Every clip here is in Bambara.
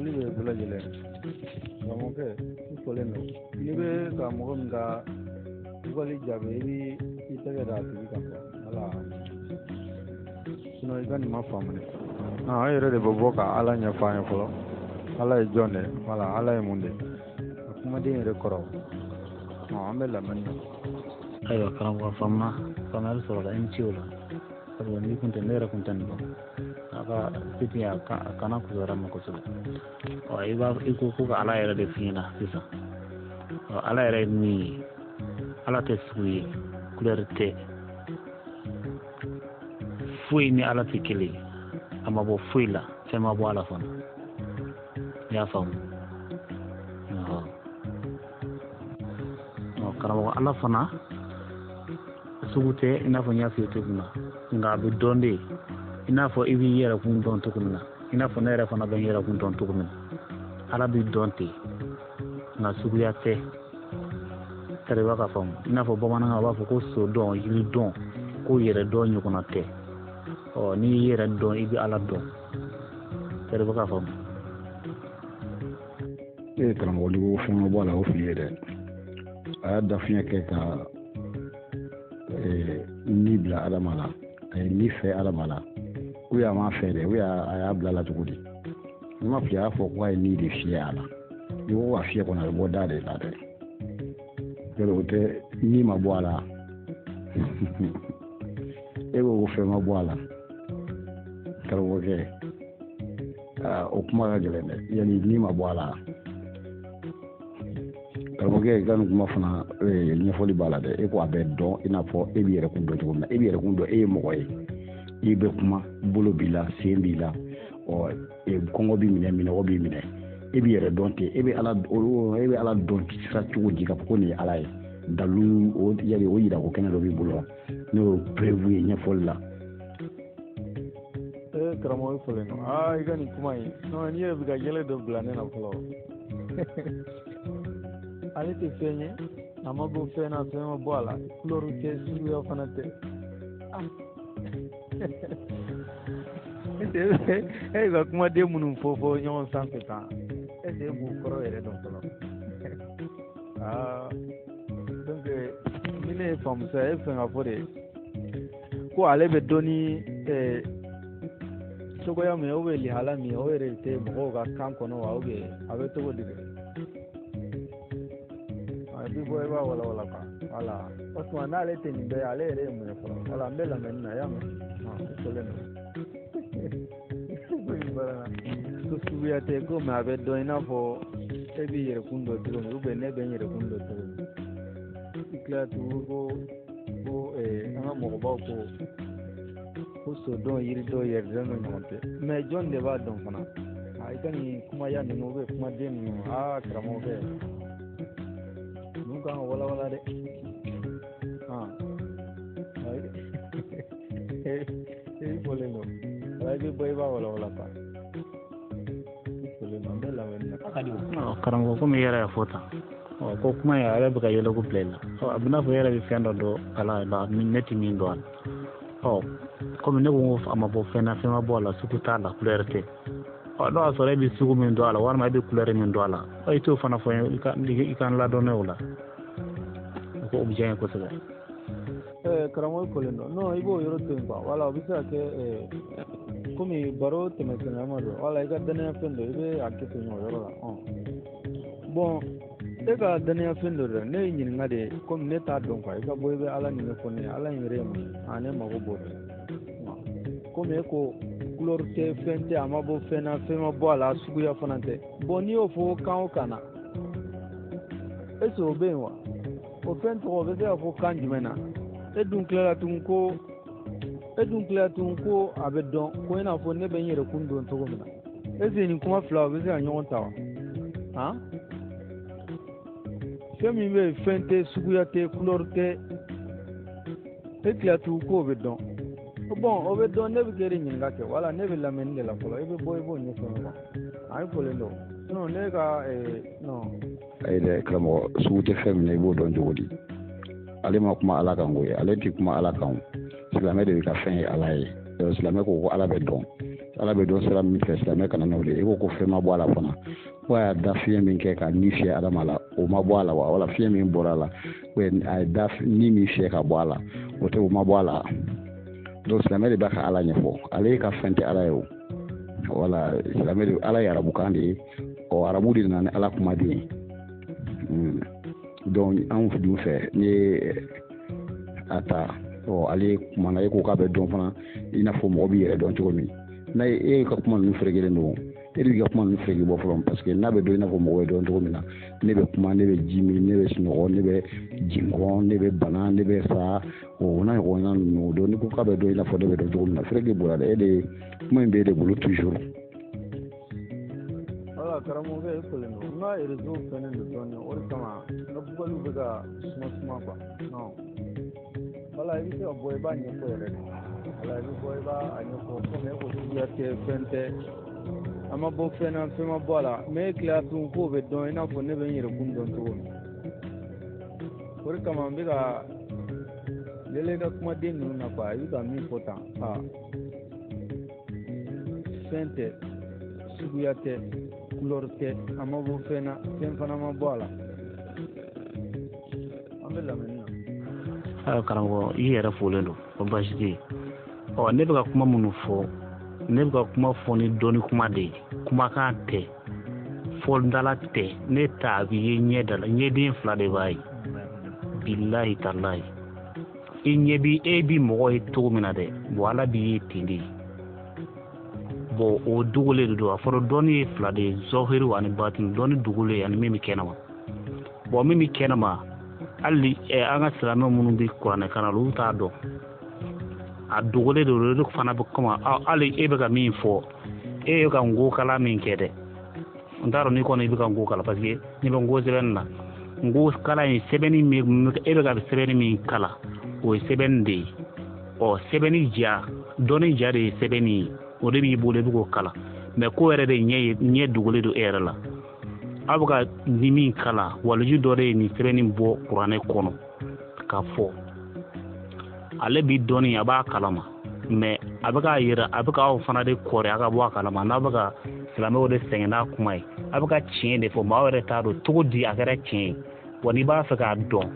Foli bɛ bɛɛ lajɛlen. Karamɔgɔkɛ, i folen don. N'i bɛ ka mɔgɔ min ka wali jaabi, i bɛ i tɛgɛ da a tigi kan quoi. Voilà. Sinon i ka nin ma faamu dɛ. An yɛrɛ de bɛ bɔ ka Ala ɲɛfɔ an ye fɔlɔ. Ala ye jɔn de ye? Voilà, Ala ye mun de ye? A kumaden yɛrɛ kɔrɔ. An bɛ lamɛnni na. Ayiwa karamɔgɔ, faamuna, faamuyali sɔrɔla, i ni ce o la, sabu n'i kun tɛ, ne yɛrɛ kun tɛ nin dɔn. A ka fiti a kana kusayara ma kosɛbɛ. Ɔ, i b'a i ko ko ka Ala yɛrɛ de f'i ɲɛna sisan. Ɔ, Ala yɛrɛ ye min ye, Ala tɛ sugu ye, kulɛri tɛ foyi ni Ala tɛ kelen ye. A ma bɔ foyi la, fɛn ma bɔ a la fana. I y'a faamu? Ɔ, karamɔgɔ, Ala fana sugu tɛ, i n'a fɔ n y'a f'i ye cogo min na, nka a bɛ dɔn de, i n'a fɔ i b'i yɛrɛ kun dɔn cogo min na, i n'a fɔ ne yɛrɛ fana bɛ n yɛrɛ kun dɔn cogo min na. Ala b'i dɔn ten, nka suguya tɛ. Tari b'a ka faamu, i n'a fɔ bamanankan b'a fɔ ko so dɔn, yiri dɔn, ko yɛrɛ dɔn ɲɔgɔnna tɛ. Ɔ, n'i y'i yɛrɛ dɔn, i bɛ Ala dɔn. Tari b'a ka faamu. E karamɔgɔ, n'i ko fɛn ma bɔ a la, o fili ye dɛ. A y'a dafiɲɛ kɛ ka ni bila Adama la, a ye ni fɛ Adama la, ou bien a m'a fɛ dɛ, ou bien a y'a bila la cogo di? N'i ma fili, a y'a fɔ ko a ye ni de fiyɛ a la. N'i ko ka fiyɛ kɔni, a bɛ bɔ da de la dɛ. Yɔrɔ o tɛ ni ma bɔ a la. E ko ko fɛn ma bɔ a la, karamɔgɔkɛ, o kuma ka gɛlɛn dɛ. Yanni ni ma bɔ a la, karamɔgɔkɛ, i ka nin kuma fana ɲɛfɔli b'a la dɛ. E ko a bɛ dɔn i n'a fɔ e b'i yɛrɛ kun dɔn cogo min na. E b'i yɛrɛ kun dɔn, e ye mɔgɔ ye, i bɛ kuma, bolo b'i la, sen b'i la, ɔ, kɔngɔ b'i minɛ, minɔgɔ b'i minɛ, e b'i yɛrɛ dɔn ten. E bɛ Ala dɔn sira cogo di k'a fɔ ko nin ye Ala ye? Dalu o yali o yira ko kɛnɛ dɔ b'i bolo wa, n'o ye preuve ye ɲɛfɔli la? Ee karamɔgɔ, i folen don. Aa, i ka nin kuma in, non, n'i yɛrɛ bɛ ka yɛlɛ dɔ bila ne na fɔlɔ. Ale tɛ fɛn ye, a ma bɔ fɛn na, fɛn ma bɔ a la, couleur tɛ, suguya fana tɛ. E ka kumaden minnu fɔ fɔ ɲɔgɔn sanfɛ tan, est ce que e b'u kɔrɔ yɛrɛ dɔn fɔlɔ? Aa, donc ni ne ye faamu sisan, e bɛ fɛ ka fɔ de ko ale bɛ dɔn ni cogoya min ye, ou bien lihala min ye, o yɛrɛ tɛ mɔgɔw ka kan kɔnɔ wa, ou bien a bɛ cogo di de? A bɛ bɔ, i b'a walawala quoi. Voilà, o tuma n'ale tɛ nin bɛɛ ye, ale yɛrɛ ye mun ye fɔlɔ? Voilà, n bɛ lamɛnni na, i y'a mɛn, i folen don. Ko in baara ko suguya tɛ ko, mais a bɛ dɔn i n'a fɔ e b'i yɛrɛ kun dɔn cogo min, ou bien ne bɛ n yɛrɛ kun dɔn cogo min. I tila tugun ko an ka mɔgɔbaw ko so dɔn, yiri dɔn, yɛrɛ dɔn ɲɔgɔn tɛ. Mais jɔn de b'a dɔn fana? A i ka nin kumaya ninnu, ou bien kumaden ninnu, aa karamɔgɔkɛ, ninnu kan ka walawala dɛ. I folen don. Wala, i bɛ bɔ, i b'a walawala quoi. I folen don, an bɛ lamɛnni na. Karamɔgɔ, komi i yɛrɛ y'a fɔ tan, ko kuma in a yɛrɛ bɛ ka yɛlɛko bila i la. A bɛ n'a fɔ i yɛrɛ bɛ fɛn dɔ dɔn ala la, ne tɛ min dɔn a la. Ɔ, komi ne ko a ma bɔ fɛn na, fɛn ma bɔ a la, sugu t'a la, couleur tɛ. Ɔ, n'o y'a sɔrɔ e bɛ sugu min dɔn a la, walima e bɛ couleur min dɔn a la, i t'o fana fɔ n ye, i ka n ladɔnniya o la. O ko o bɛ diya n ye kosɛbɛ. Karamɔgɔ folen don. Non, i b'o yɔrɔ to yen quoi. Wala, o bɛ se ka kɛ komi baro tɛmɛsɛnɛma don. Wala, i ka danaya fɛn dɔ, i bɛ hakɛ to ɲɔgɔn yɔrɔ la. Bon, e ka danaya fɛn dɔ dɛ, ne ye ɲininka de, komi ne t'a dɔn quoi. I ka bɔ, i bɛ Ala nin ɲɛfɔ ne ye. Ala in yɛrɛ ye mun ye? A ne mago b'o de la. Komi e ko couleur tɛ, fɛn tɛ, a ma bɔ fɛn na, fɛn ma bɔ a la, suguya fana tɛ. Bon, n'i y'o fɔ kan o kan na, est ce que o bɛ yen wa? O fɛn tɔgɔ, o bɛ se ka fɔ kan jumɛn na? E dun tilala tugun ko a bɛ dɔn ko i n'a fɔ ne bɛ n yɛrɛ kun dɔn cogo min na. Est ce que nin kuma fila, o bɛ se ka ɲɔgɔn ta wa? Han, fɛn min bɛ yen, fɛn tɛ, suguya tɛ, couleur tɛ, e tila tugun k'o bɛ dɔn. Bon, o bɛ dɔn, ne bɛ k'e de ɲininka kɛ. Wala, ne bɛ lamɛnni de la fɔlɔ. I bɛ bɔ, i b'o ɲɛfɔ n ye quoi. A ye folen don, sinon ne ka non. Ayi dɛ karamɔgɔ, sugu tɛ fɛn min na, i b'o dɔn cogo di? Ale ma kuma Ala kan koyi, ale tɛ kuma Ala kan. Silamɛ de bɛ ka fɛn ye Ala ye. Silamɛ ko ko Ala bɛ dɔn. Ala bɛ dɔn sira min fɛ, silamɛ kana n'o de ye. E ko ko fɛn ma bɔ a la fana, ko a y'a da fiɲɛ min kɛ ka ni fiyɛ Adama la, o ma bɔ a la wa? Wala fiɲɛ min bɔra a la, a ye da ni min fiyɛ ka bɔ a la, o tɛ, o ma bɔ a la. Donc silamɛ de b'a ka Ala ɲɛfɔ, ale ka fɛn tɛ Ala ye o. Wala silamɛ de, Ala ye arabukan de ye, ɔ arabu de nana ni Ala kumaden ye. Donc anw dun fɛ, n'i ye a ta, ɔ ale kumana, e ko k'a bɛ dɔn fana, i n'a fɔ mɔgɔ b'i yɛrɛ dɔn cogo min. N'a ye e ka kuma ninnu ferekelen don, e de b'i ka kuma ninnu fereke bɔ fɔlɔ, parce que n'a bɛ dɔn i n'a fɔ mɔgɔ bɛ dɔn cogo min na, ne bɛ kuma, ne bɛ ji min, ne bɛ sunɔgɔ, ne bɛ jinkɔn, ne bɛ bana, ne bɛ sa, o n'a ɲɔgɔnna ninnu. Donc n'i ko k'a bɛ dɔn i n'a fɔ ne bɛ dɔn cogo min na, fereke bɔra dɛ, e de kuma in b'e de bolo toujours. Wala karamɔgɔkɛ, e folen don. N ka réseau fɛnnen don dɔɔnin, o de kama n ka bugɔliw bɛ ka suma suma quoi. Non, wala i bɛ se ka bɔ i b'a ɲɛfɔ yɛrɛ de. Wala i bɛ bɔ i b'a ɲɛfɔ, komi e ko suguya tɛ, fɛn tɛ, a ma bɔ fɛn na, fɛn ma bɔ a la, mais e tilala tun k'o bɛ dɔn i n'a fɔ ne bɛ n yɛrɛ kun dɔn cogo min. O de kama n bɛ ka lele ka kumaden ninnu na quoi. I bɛ ka min fɔ tan, aa fɛn tɛ, suguya tɛ, couleur tɛ, a ma bɔ fɛn na, fɛn fana ma bɔ a la. An bɛ lamɛnni na. Ayiwa karamɔgɔ, i yɛrɛ folen don, o baasi tɛ yen. Ɔ ne bɛ ka kuma minnu fɔ, ne bɛ ka kuma fɔ ni dɔnni kuma de ye, kumakan tɛ, fɔdala tɛ. Ne ta a bɛ ye ɲɛ da la, ɲɛden fila de b'a ye, bilahi talahi. I ɲɛ bi, e bi mɔgɔ ye cogo min na dɛ, bon Ala b'i ye ten de. Bon o dogolen de don. A fɔra dɔnni ye fila de ye, zɔhiri ani batini. Dɔnni dogolen ani min bɛ kɛnɛma. Bon min bɛ kɛnɛma, hali an ka silamɛ minnu bɛ kuranɛ kan na, olu t'a dɔn. A dogolen de don, o de fana bɛ kama. Hali e bɛ ka min fɔ, e ye ka nko kala min kɛ dɛ, n t'a dɔn n'i kɔni i bɛ ka nko kala, parce que n'i bɛ nko sɛbɛnni na, nko kala in sɛbɛnni min e bɛ ka sɛbɛnni min kala, o ye sɛbɛnni de ye. Ɔ sɛbɛnni ja, dɔnni ja de ye sɛbɛnni ye, o de b'i bolo, i bɛ k'o kalan. Mais ko yɛrɛ de ɲɛ ɲɛ dogolen don e yɛrɛ la. Aw bɛ ka ni min kalan, waliju dɔ de ye nin sɛbɛnni bɔ kuranɛ kɔnɔ k'a fɔ. Ale bi dɔnni, a b'a kalama, mais a bɛ k'a yira, a bɛ k'aw fana de kɔri a ka bɔ a kalama. N'a bɛ ka silamɛw de sɛgɛn n'a kuma ye, a bɛ ka tiɲɛ de fɔ, maaw yɛrɛ t'a dɔn cogo di a kɛra tiɲɛ ye. Wa n'i b'a fɛ k'a dɔn,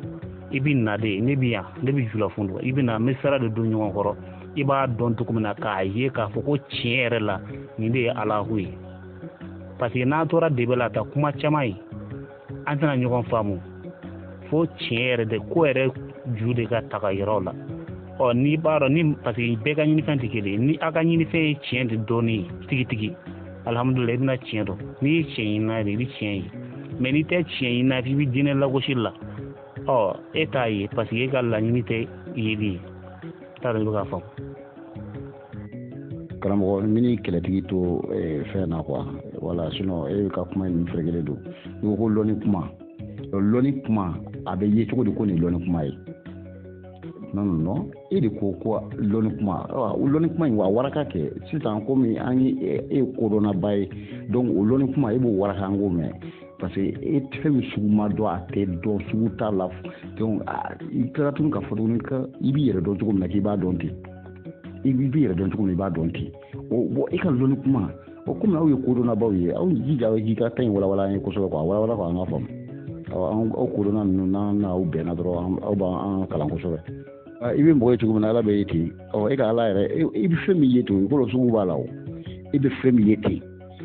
i bɛ na de, ne bɛ yan, ne bɛ Julafundu, i bɛ na, n bɛ sira de don ɲɔgɔn kɔrɔ, i b'a dɔn cogo min na k'a ye k'a fɔ ko tiɲɛ yɛrɛ la nin de ye Alahu ye. Parce que n'an tora debe la ta kuma caman ye, an tɛna ɲɔgɔn faamu. Fo tiɲɛ yɛrɛ de ko yɛrɛ ju de ka taga yɔrɔ la. Ɔ n'i b'a dɔn ni, parce que bɛɛ ka ɲinifɛn tɛ kelen ye, ni aw ka ɲinifɛn ye tiɲɛ de dɔnni ye tigitigi, alihamudulila, i bɛna tiɲɛ dɔn. N'i ye tiɲɛ ɲinina de, i bɛ tiɲɛ ye. Mais n'i tɛ tiɲɛ ɲinina, f'i bɛ diinɛ lagosi la, ɔ e t'a ye, parce que e ka laɲini tɛ yeli ye. T'a dɔn i bɛ k'a faamu. Karamɔgɔ, n ni kɛlɛtigi to fɛn na quoi. Wala sinon e ka kuma in ferekelen don. I ko ko lɔnni kuma, lɔnni kuma a bɛ ye cogo di ko nin lɔnni kuma ye? Non non non, e de ko ko lɔnni kuma, o lɔnni kuma in wa waraka kɛ sisan, komi an ye e ye kodɔnnaba ye, donc o lɔnni kuma e b'o waraka an k'o mɛn, parce que e fɛn min sugu ma dɔn, a tɛ dɔn, sugu t'a la. Donc i tilala tuguni k'a fɔ tuguni i b'i yɛrɛ dɔn cogo min na k'i b'a dɔn ten, i b'i yɛrɛ dɔn cogo min i b'a dɔn ten. O bon e ka lɔnni kuma o, komi aw ye kodɔnnabaw ye, aw jija k'i ka ta in walawala an ye kosɛbɛ quoi, walawala quoi, an ka faamu. Aw kodɔnna ninnu, n'an n'aw bɛnna dɔrɔn, aw b'an kalan kosɛbɛ. I bɛ mɔgɔ ye cogo min na, Ala bɛ ye ten. Ɔ e ka Ala yɛrɛ, i bɛ fɛn min ye ten, o kɔrɔ sugu b'a la o. I bɛ fɛn min ye ten,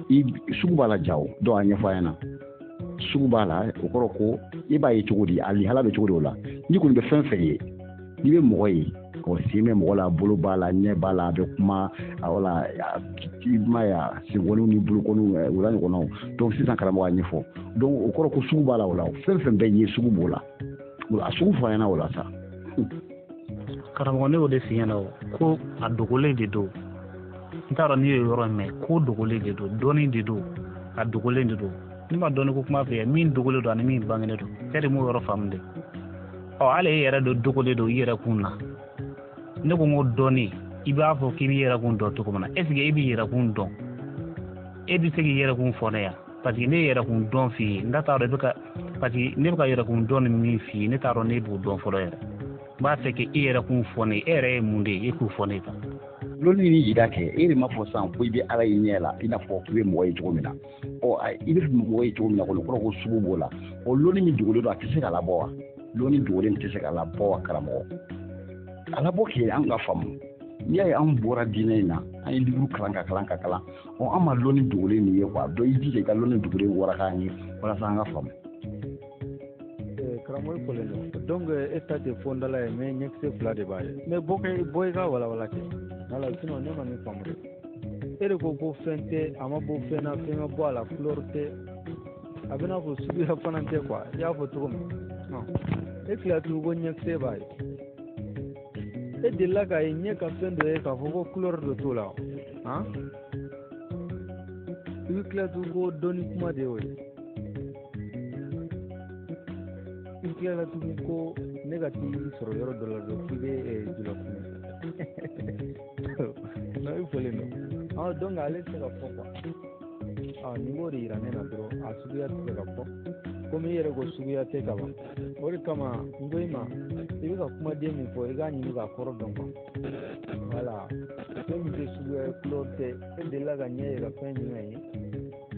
i sugu b'a la ja o. Donc a ɲɛfɔ an ɲɛna, sugu b'a la, o kɔrɔ ko i b'a ye cogo di, a lihala bɛ cogo di o la? N'i kɔni bɛ fɛn fɛn ye, n'i bɛ mɔgɔ ye, ɔ sen bɛ mɔgɔ la, bolo b'a la, ɲɛ b'a la, a bɛ kuma, wala i ma ye a senkɔniw ni bolokɔniw, o la ɲɔgɔnnaw. Donc sisan karamɔgɔ a ɲɛfɔ, donc o kɔrɔ ko sugu b'a la o la, fɛn fɛn bɛ ye sugu b'o la, a sugu fɔ an ɲɛna o la sa. Karamɔgɔ, ne y'o de f'i ɲɛna o, ko a dogolen de don. N t'a dɔn n'i ye yɔrɔ in mɛn, ko dogolen de don, dɔnni de don, a dogolen de don. Ne ma dɔnni ko kuma f'i ye, min dogolen don ani min bangenen don, e de m'o yɔrɔ faamu dɛ. Ɔ hali e yɛrɛ de dogolen don i yɛrɛ kun na. Ne ko n ko dɔnni, i b'a fɔ k'i b'i yɛrɛ kun dɔn cogo min na, est ce que e b'i yɛrɛ kun dɔn? E bɛ se k'i yɛrɛ kun fɔ ne yan? Parce que ne ye yɛrɛ kun dɔn f'i ye, n t'a dɔn i bɛ ka, parce que ne bɛ ka yɛrɛ kun dɔn ni min f'i ye, ne t'a dɔn ne b'o dɔn fɔlɔ yɛrɛ. N b'a fɛ k'e yɛrɛ kun fɔ ne ye, e yɛrɛ ye mun de ye, e k'o fɔ ne ye tan. Lɔnni ni jira kɛ, e de m'a fɔ sisan ko i bɛ Ala ye ɲɛ la, i n'a fɔ k'i bɛ mɔgɔ ye cogo min na. Ɔ, i bɛ mɔgɔ ye cogo min na kɔni, kɔrɔ ko sugu b'o la. Ɔ, lɔnni min dogolen don, a tɛ se ka labɔ wa? Lɔnni dogolen tɛ se ka labɔ wa, karamɔgɔ? A labɔ kɛ an ka faamu. N'i y'a ye an bɔra diinɛ in na, an ye livre kalan ka kalan ka kalan, ɔ, an ma lɔnni dogolen nin ye quoi. Dɔ i jija i ka lɔnni dogolen waraka an ye walasa an ka faamu. Karamɔgɔ fɔlen don. Donc e ta tɛ fɔndala ye, mais ɲɛkisɛ fila de b'a ye. Mais bɔ kɛ, bɔ i ka walawala kɛ. Wala, sinon ne ma nin faamu dɛ. E de ko ko fɛn tɛ, a ma bɔ fɛn na, fɛn ma bɔ a la, couleur tɛ. A bɛ n'a fɔ suguya fana tɛ quoi. I y'a fɔ cogo min. E tila tugun ko ɲɛkisɛ b'a ye. E delila k'a ye ɲɛ ka fɛn dɔ ye k'a fɔ ko couleur dɔ t'o la. Han? I bɛ tila tugun ko dɔnni kuma de y'o ye. I tilala tugun ko ne ka t'i sɔrɔ yɔrɔ dɔ la dɔrɔn k'i bɛ jula kun. Non, i fɔlen don. Donc ale tɛ se ka fɔ quoi. Nin b'o de yira ne na dɔrɔn, a suguya tɛ se ka fɔ. Komi i yɛrɛ ko suguya tɛ ka ban. O de kama n ko i ma, i bɛ ka kumaden min fɔ, i k'a ɲini k'a kɔrɔ dɔn quoi. Voilà. Fɛn min tɛ suguya ye, couleur tɛ. E delila ka ɲɛ yira fɛn jumɛn ye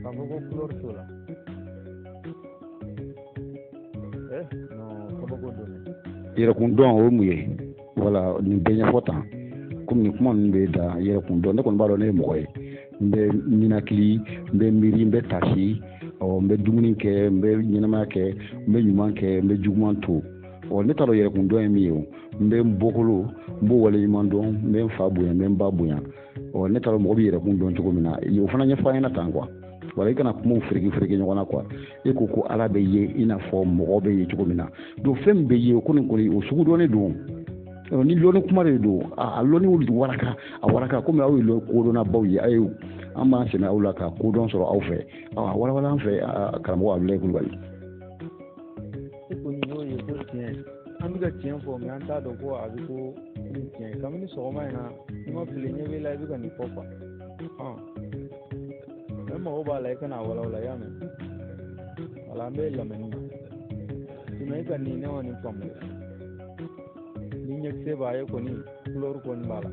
k'a fɔ ko couleur t'o la? Non, kabako don dɛ. Yɛrɛkun dɔn o ye mun ye? Wala nin bɛɛ ɲɛfɔ tan. Komi nin kuma ninnu bɛ da yɛrɛkun dɔn, ne kɔni b'a dɔn ne ye mɔgɔ ye. N bɛ ninakili, n bɛ miiri, n bɛ tasi, ɔ, n bɛ dumuni kɛ, n bɛ ɲɛnamaya kɛ, n bɛ ɲuman kɛ, n bɛ juguman to. Ɔ, ne t'a dɔn yɛrɛkun dɔn ye min ye o. N bɛ n bɔkolo, n b'o waleɲuman dɔn, n bɛ n fa bonya, n bɛ n ba bonya. Ɔ, ne t'a dɔn mɔgɔ bɛ yɛrɛkun dɔn cogo min na, o fana ɲɛfɔ an ɲɛna tan quoi. Wala i kana kumaw fereke fereke ɲɔgɔn na quoi. E ko ko Ala bɛ ye i n'a fɔ mɔgɔ bɛ ye cogo min na. Donc fɛn min bɛ ye, o ko nin kɔni, o sugu dɔnnen don. Ni lɔnni kuma de don, a lɔnni waraka, a waraka komi aw ye kodɔnnabaw ye, aw ye an b'an sɛmɛ aw la ka kodɔn sɔrɔ aw fɛ. A walawala an fɛ, karamɔgɔ Abudulayi Kulubali. E kɔni y'o ye ko tiɲɛ, an bɛ ka tiɲɛ fɔ, mais an t'a dɔn ko a bɛ ko ni tiɲɛ ye. Kabini sɔgɔma in na, n'i ma fili, ɲɛ b'i la, i bɛ ka nin fɔ quoi. Ne mago b'a la i kana a walawala, i y'a mɛn? Wala, an bɛ lamɛnni na. Sinon e ka nin, ne ma nin faamu dɛ. Ni ɲɛkisɛ b'a ye kɔni, couleur kɔni b'a la.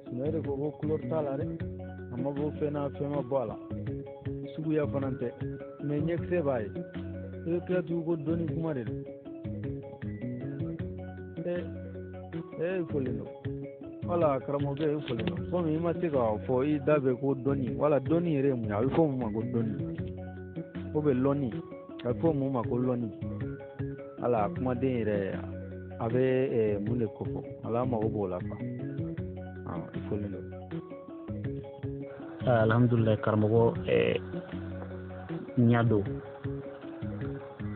Sinon e de ko ko couleur t'a la dɛ. A ma bɔ fɛn na, fɛn ma bɔ a la. Suguya fana tɛ. Mais ɲɛkisɛ b'a ye. I bɛ tila tugun ko dɔnni kuma de don. E fɔlen don. Wala karamɔgɔkɛ, e fɔlen don. Komi i ma se k'a fɔ, i da bɛ ko dɔnni. Wala dɔnni yɛrɛ ye mun ye? A bɛ fɔ mun ma ko dɔnni? O bɛ lɔnni. A bɛ fɔ mun ma ko lɔnni? Wala kumaden yɛrɛ a bɛ mun de kofɔ? Wala an mago b'o la quoi. I fɔlen don. Alhamdulilayi karamɔgɔ, n y'a dɔn.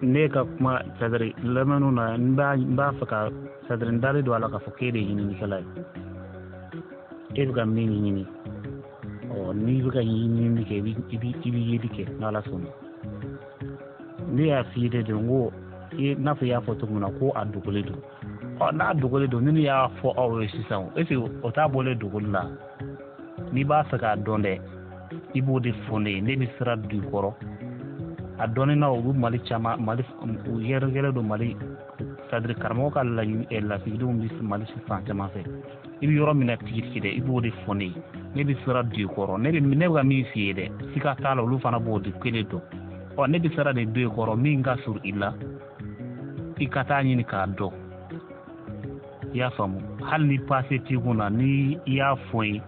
Ne ka kuma, c'est-à-dire lamɛnniw na, n b'a fɛ ka, c'est-à-dire n dalen don a la k'a fɔ k'e de ye ɲininikɛla ye. E bɛ ka min ɲini, ɔ, n'i bɛ ka ɲinini kɛ, i bɛ yeli kɛ n'Ala sɔnna. Ne y'a f'i ye de, n ko i n'a fɔ i y'a fɔ cogo min na ko a dogolen don. Ɔ, n'a dogolen don, ni ne y'a fɔ aw ye sisan, est ce que o t'a bɔlen dogoli la? N'i b'a fɛ k'a dɔn dɛ, i b'o de fɔ ne ye, ne bɛ sira don i kɔrɔ. A dɔnni na, u bɛ Mali caman, Mali, u yɛrɛkɛlen don Mali, c'est-à-dire karamɔgɔ ka laɲini, lasigidenw bɛ Mali fan caman fɛ. I bɛ yɔrɔ min na tigitigi dɛ, i b'o de fɔ ne ye. Ne bɛ sira don i kɔrɔ. Ne bɛ ka min f'i ye dɛ, siga t'a la, olu fana b'o de kelen dɔn. Ɔ, ne bɛ sira de don i kɔrɔ min ka surun i la, i ka taa ɲini k'a dɔn. I y'a faamu? Hali ni paase t'i kun na, ni i y'a fɔ n ye,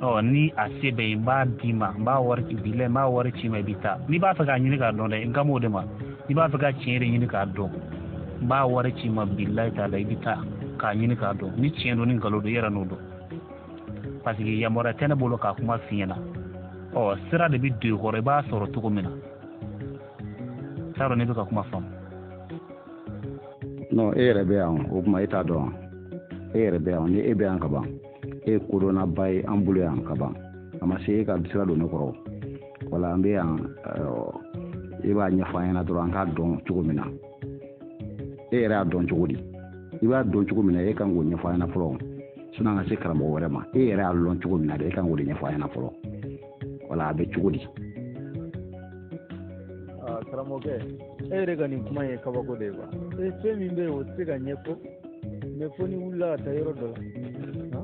ɔ, ni a se bɛ yen, n b'a d'i ma, n b'a wari ci, bilayi, n b'a wari ci ma, i bɛ taa. N'i b'a fɛ k'a ɲini k'a dɔn dɛ, n kan b'o de ma. N'i b'a fɛ ka tiɲɛ de ɲini k'a dɔn, n b'a wari ci ma, bilayi t'a la, i bɛ taa k'a ɲini k'a dɔn. Ni tiɲɛ don, ni nkalon don, i yɛrɛ n'o dɔn. Parce que yamaruya tɛ ne bolo k'a kuma f'i ɲɛna. Ɔ, sira de bɛ don i kɔrɔ, i b'a sɔrɔ cogo min na. T'a dɔn ne bɛ ka kuma faamu. Non, e yɛrɛ bɛ yan, o kuma e t'a dɔn. E yɛrɛ bɛ yan, ni e bɛ yan ka ban, e ye kodɔnnaba ye an bolo yan ka ban. A ma se e ka sira don ne kɔrɔ. Wala an bɛ yan, e b'a ɲɛfɔ an ɲɛna dɔrɔn an k'a dɔn cogo min na. E yɛrɛ y'a dɔn cogo di? I b'a dɔn cogo min na, e kan k'o ɲɛfɔ an ɲɛna fɔlɔ. Sɔnni an ka se karamɔgɔ wɛrɛ ma, e yɛrɛ y'a lɔn cogo min na dɛ, e kan k'o de ɲɛfɔ an ɲɛna fɔlɔ. Wala a bɛ cogo di? Karamɔgɔkɛ, e yɛrɛ ka nin kuma ye kabako de ye quoi. E fɛn min bɛ yen, o tɛ se ka ɲɛfɔ. Mais fo n'i wulila ka taa yɔrɔ dɔ la.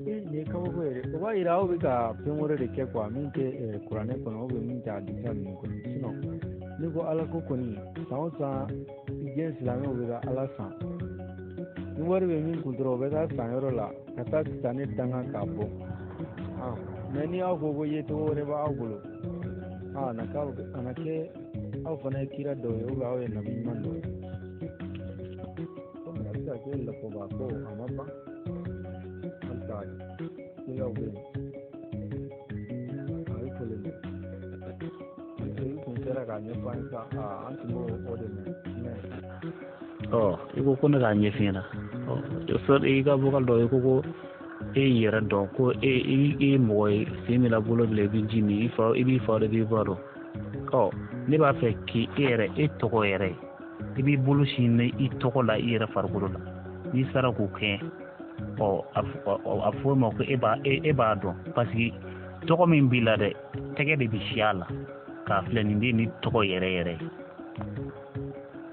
Nin ye kabako ye dɛ. O b'a yira aw bɛ ka fɛn wɛrɛ de kɛ quoi, min tɛ kuranɛ kɔnɔ ou bien min tɛ hadisa ninnu kɔnɔ. Sinon n'i ko Ala ko kɔni, san o san diɲɛ silamɛw bɛ ka Ala san. Ni wari bɛ min kun dɔrɔn, o bɛ taa san yɔrɔ la ka taa sitanɛ danga k'a bɔ. Mais ni aw ko ko yecogo wɛrɛ b'aw bolo, a na kɛ aw fana ye kira dɔw ye ou bien aw ye nabi ɲuman dɔw ye. Komi a bɛ se ka kɛ lafɔba ko a ma ban halisa, kiraw bɛ yen, a ye fɔlen don. I kun sera k'a ɲɛfɔ an ye sa, an tun b'o o de mɛn mais. Ɔ, i ko ko ne k'a ɲɛf'i ɲɛna. Ɔ, i ka vocal dɔ, i ko ko e y'i yɛrɛ dɔn, ko e ye mɔgɔ ye, sen b'i la, bolo b'i la, i bɛ ji min, i fa i b'i fa dɔn, i b'i ba dɔn. Ɔ, ne b'a fɛ k'i e yɛrɛ, e tɔgɔ yɛrɛ, i b'i bolo sin i tɔgɔ la i yɛrɛ farikolo la, n'i sera k'o kɛ, ɔ, a fɔ ma ko e b'a dɔn, parce que tɔgɔ min b'i la dɛ, tɛgɛ de bɛ si a la k'a filɛ nin de ye ni tɔgɔ yɛrɛ yɛrɛ ye.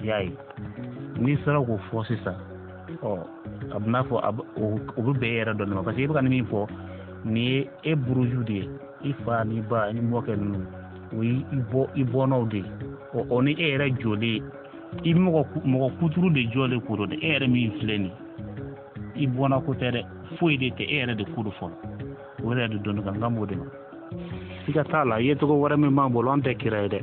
I y'a ye, n'i sera k'o fɔ sisan, ɔ, a bɛ n'a fɔ o bɛ bɛn e yɛrɛ dɔn ma, parce que i bɛ ka nin min fɔ nin ye e buruju de ye, i fa n'i ba ni mɔkɛ ninnu, o ye i bɔnnaw de ye. O ni e yɛrɛ jɔlen, i mɔgɔ kuturu de jɔlen ko don dɛ, e yɛrɛ min filɛ nin ye, i bɔnna ko tɛ dɛ, foyi de tɛ, e yɛrɛ de ko don fɔlɔ, o yɛrɛ de dɔnni kan n kan b'o de ma. Siga t'a la, yecogo wɛrɛ min b'an bolo, an tɛ kira ye dɛ,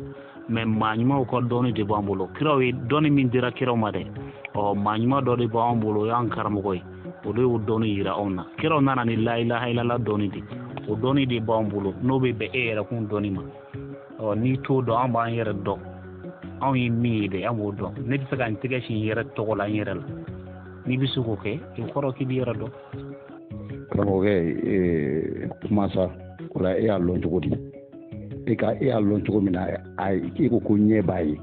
mais maa ɲumanw ka dɔnni de b'an bolo. Kiraw ye dɔnni min dira kiraw ma dɛ, ɔ, maa ɲuman dɔ de b'an bolo, o y'an karamɔgɔ ye, o de y'o dɔnni yira anw na. Kiraw nana ni la ilaha illallah dɔnni de, o dɔnni de b'an bolo, n'o bɛ bɛn e yɛrɛ kun dɔnni ma. Ɔ, n'i t'o dɔn, an b'an yɛrɛ dɔn, anw ye min ye dɛ, an b'o dɔn. Ne bɛ se ka n tɛgɛ sin n yɛrɛ tɔgɔ la n yɛrɛ la, n'i bɛ se k'o kɛ, o kɔrɔ k'i b'i yɛrɛ dɔn. Karamɔgɔkɛ, kuma sa, o la e y'a lɔn cogo di? E y'a lɔn cogo min na, e ko ko ɲɛ b'a ye.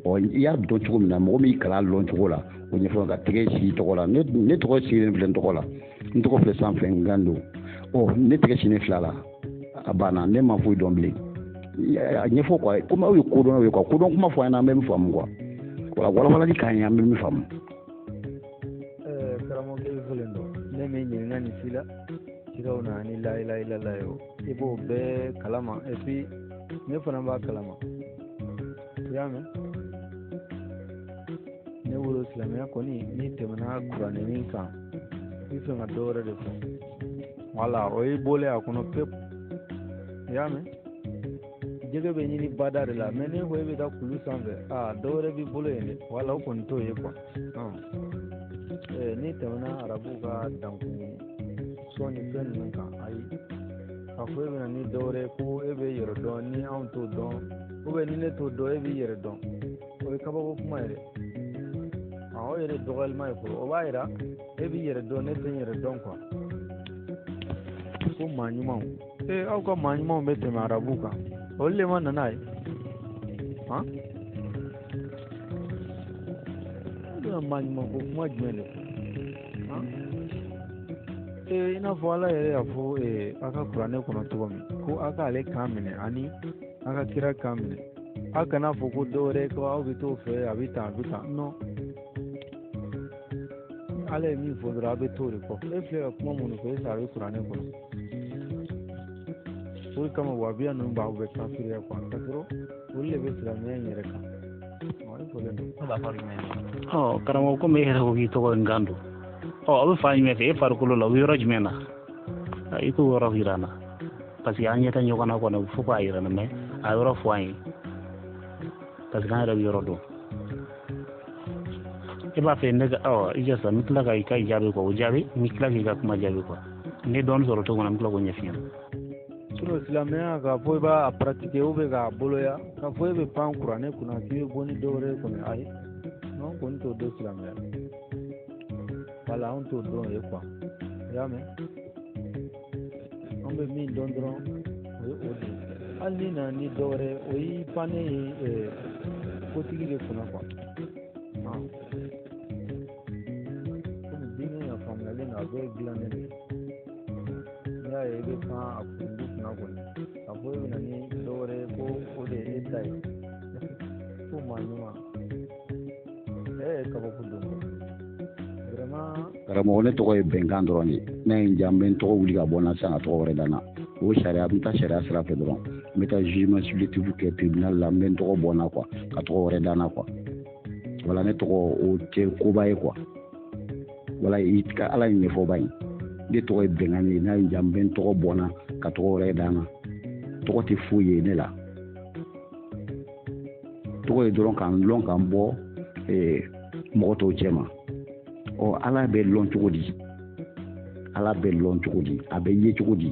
Ɔ, i y'a dɔn cogo min na, mɔgɔ min kalan lɔn cogo la, o ɲɛfɔ ka tɛgɛ si tɔgɔ la. Ne tɔgɔ sigilen filɛ n tɔgɔ la, n tɔgɔ filɛ sanfɛ, n kan don. Ɔ, ne tɛgɛ sinnen fila la, a banna, ne ma foyi dɔn bilen. A ɲɛfɔ quoi, komi aw ye kodɔnnaw ye quoi, kodɔn kuma fɔ an ɲɛna, an bɛ min faamu quoi. Wala walawalali k'an ye, an bɛ min faamu. Karamɔgɔkɛ bɛ fɔlen don, ne m'i ɲininka nin si la. Kiraw nana ni la ilaha illallah ye, o i b'o bɛɛ kalama, et puis ne fana b'a kalama. I y'a mɛn? Ne bolo silamɛya kɔni, n'i tɛmɛna kuranɛ kan, i bɛ fɛ ka dɔ wɛrɛ de fɔ. Wala o y'i bɔlen a kɔnɔ pewu. I y'a mɛn? Jɛgɛ bɛ ɲini bada de la, mais n'e ko e bɛ taa kulu sanfɛ, aa, dɔ wɛrɛ b'i bolo yen dɛ. Wala o kɔni t'o ye quoi. N'i tɛmɛna arabuw ka dankun sɔn ni fɛn ninnu kan, ayi, k'a fɔ e bɛna ni dɔ wɛrɛ ko e bɛ yɛrɛ dɔn ni anw t'o dɔn, ou bien ni ne t'o dɔn e b'i yɛrɛ dɔn, o ye kabako kuma yɛrɛ. O yɛrɛ dɔgɔyalima ye fɔlɔ, o b'a yira e b'i yɛrɛ dɔn, ne tɛ n yɛrɛ dɔn quoi. Ko maa ɲumanw, aw ka maa ɲumanw bɛ tɛmɛ arabuw kan, olu de ma nana ye. Han, e bɛna maa ɲuman ko kuma jumɛn de fɔ? Han, i n'a fɔ Ala yɛrɛ y'a fɔ aw ka kuranɛ kɔnɔ cogo min, ko aw k'ale kan minɛ ani aw ka kira kan minɛ, aw kana fɔ ko dɔ wɛrɛ ko aw bɛ t'o fɛ, a bɛ tan a bɛ tan. Non, Ala ye min fɔ dɔrɔn, aw bɛ t'o de kɔ. E filɛ ka kuma minnu fɔ, e a bɛ kuranɛ kɔnɔ. O de kama wabiya ninnu b'aw bɛɛ kafiriya quoi, k'a sɔrɔ olu de bɛ silamɛya in yɛrɛ kan. Ɔ, karamɔgɔ, komi e yɛrɛ ko k'i tɔgɔ ye Nkan don, ɔ, a bɛ fan jumɛn fɛ e farikolo la, o bɛ yɔrɔ jumɛn na? I k'o yɔrɔ yira n na, parce que an ɲɛ tɛ ɲɔgɔn na kɔni, fo k'a yira n na, mais a yɔrɔ fɔ an ye, parce que an yɛrɛ bɛ yɔrɔ dɔn. E b'a fɛ ne ka, ɔ, i jɔ sa, n bɛ tila ka i ka jaabi quoi, o jaabi, n bɛ tila k'i ka kuma jaabi quoi. N ye dɔɔnin sɔrɔ cogo min na, n bɛ tila k'o ɲɛf'i ɲɛna. Sinon silamɛya k'a fɔ i b'a pratiquer ou bien k'a boloya, k'a fɔ e bɛ pan kuranɛ kunna k'i bɛ bɔ ni dɔ wɛrɛ ye kɔni, ayi, anw kɔni t'o dɔn silamɛya. Wala anw t'o dɔn ye quoi. I y'a mɛn? Anw bɛ min dɔn dɔrɔn, o ye o de ye. Hali n'i nana ni dɔ wɛrɛ ye, o y'i pannen ye kotigi de kunna quoi. Komi diinɛ in a faamuyalen don, a bɛɛ dilannen don. N'i y'a ye i bɛ pan a kundu kunna kɔni, k'a fɔ e bɛ na ni dɔ wɛrɛ ye ko o de ye e ta ye, ko maa ɲuman. yɛrɛ ye kabako don vraiment. Karamɔgɔ, ne tɔgɔ ye bɛnkan dɔrɔn de. Ne ye n diya, n bɛ n tɔgɔ wuli ka bɔ n na sisan ka tɔgɔ wɛrɛ da n na. O sariya, n bɛ taa sariya sira fɛ dɔrɔn, n bɛ taa jugement supplétif kɛ tribunal la, n bɛ n tɔgɔ bɔ n na quoi, ka tɔgɔ wɛrɛ da n na quoi. Wala ne tɔgɔ o tɛ koba ye quoi. Wala i ka Ala ye ɲɛfɔba ye. Ne tɔgɔ ye bɛnkan ye, n'a ye n diya n bɛ n tɔgɔ bɔ n na ka tɔgɔ wɛrɛ da n na. Tɔgɔ tɛ foyi ye ne la. Tɔgɔ ye dɔrɔn k'an lɔn k'an bɔ mɔgɔ tɔw cɛ ma. Ɔ, Ala bɛ lɔn cogo di? Ala bɛ lɔn cogo di? A bɛ ye cogo di?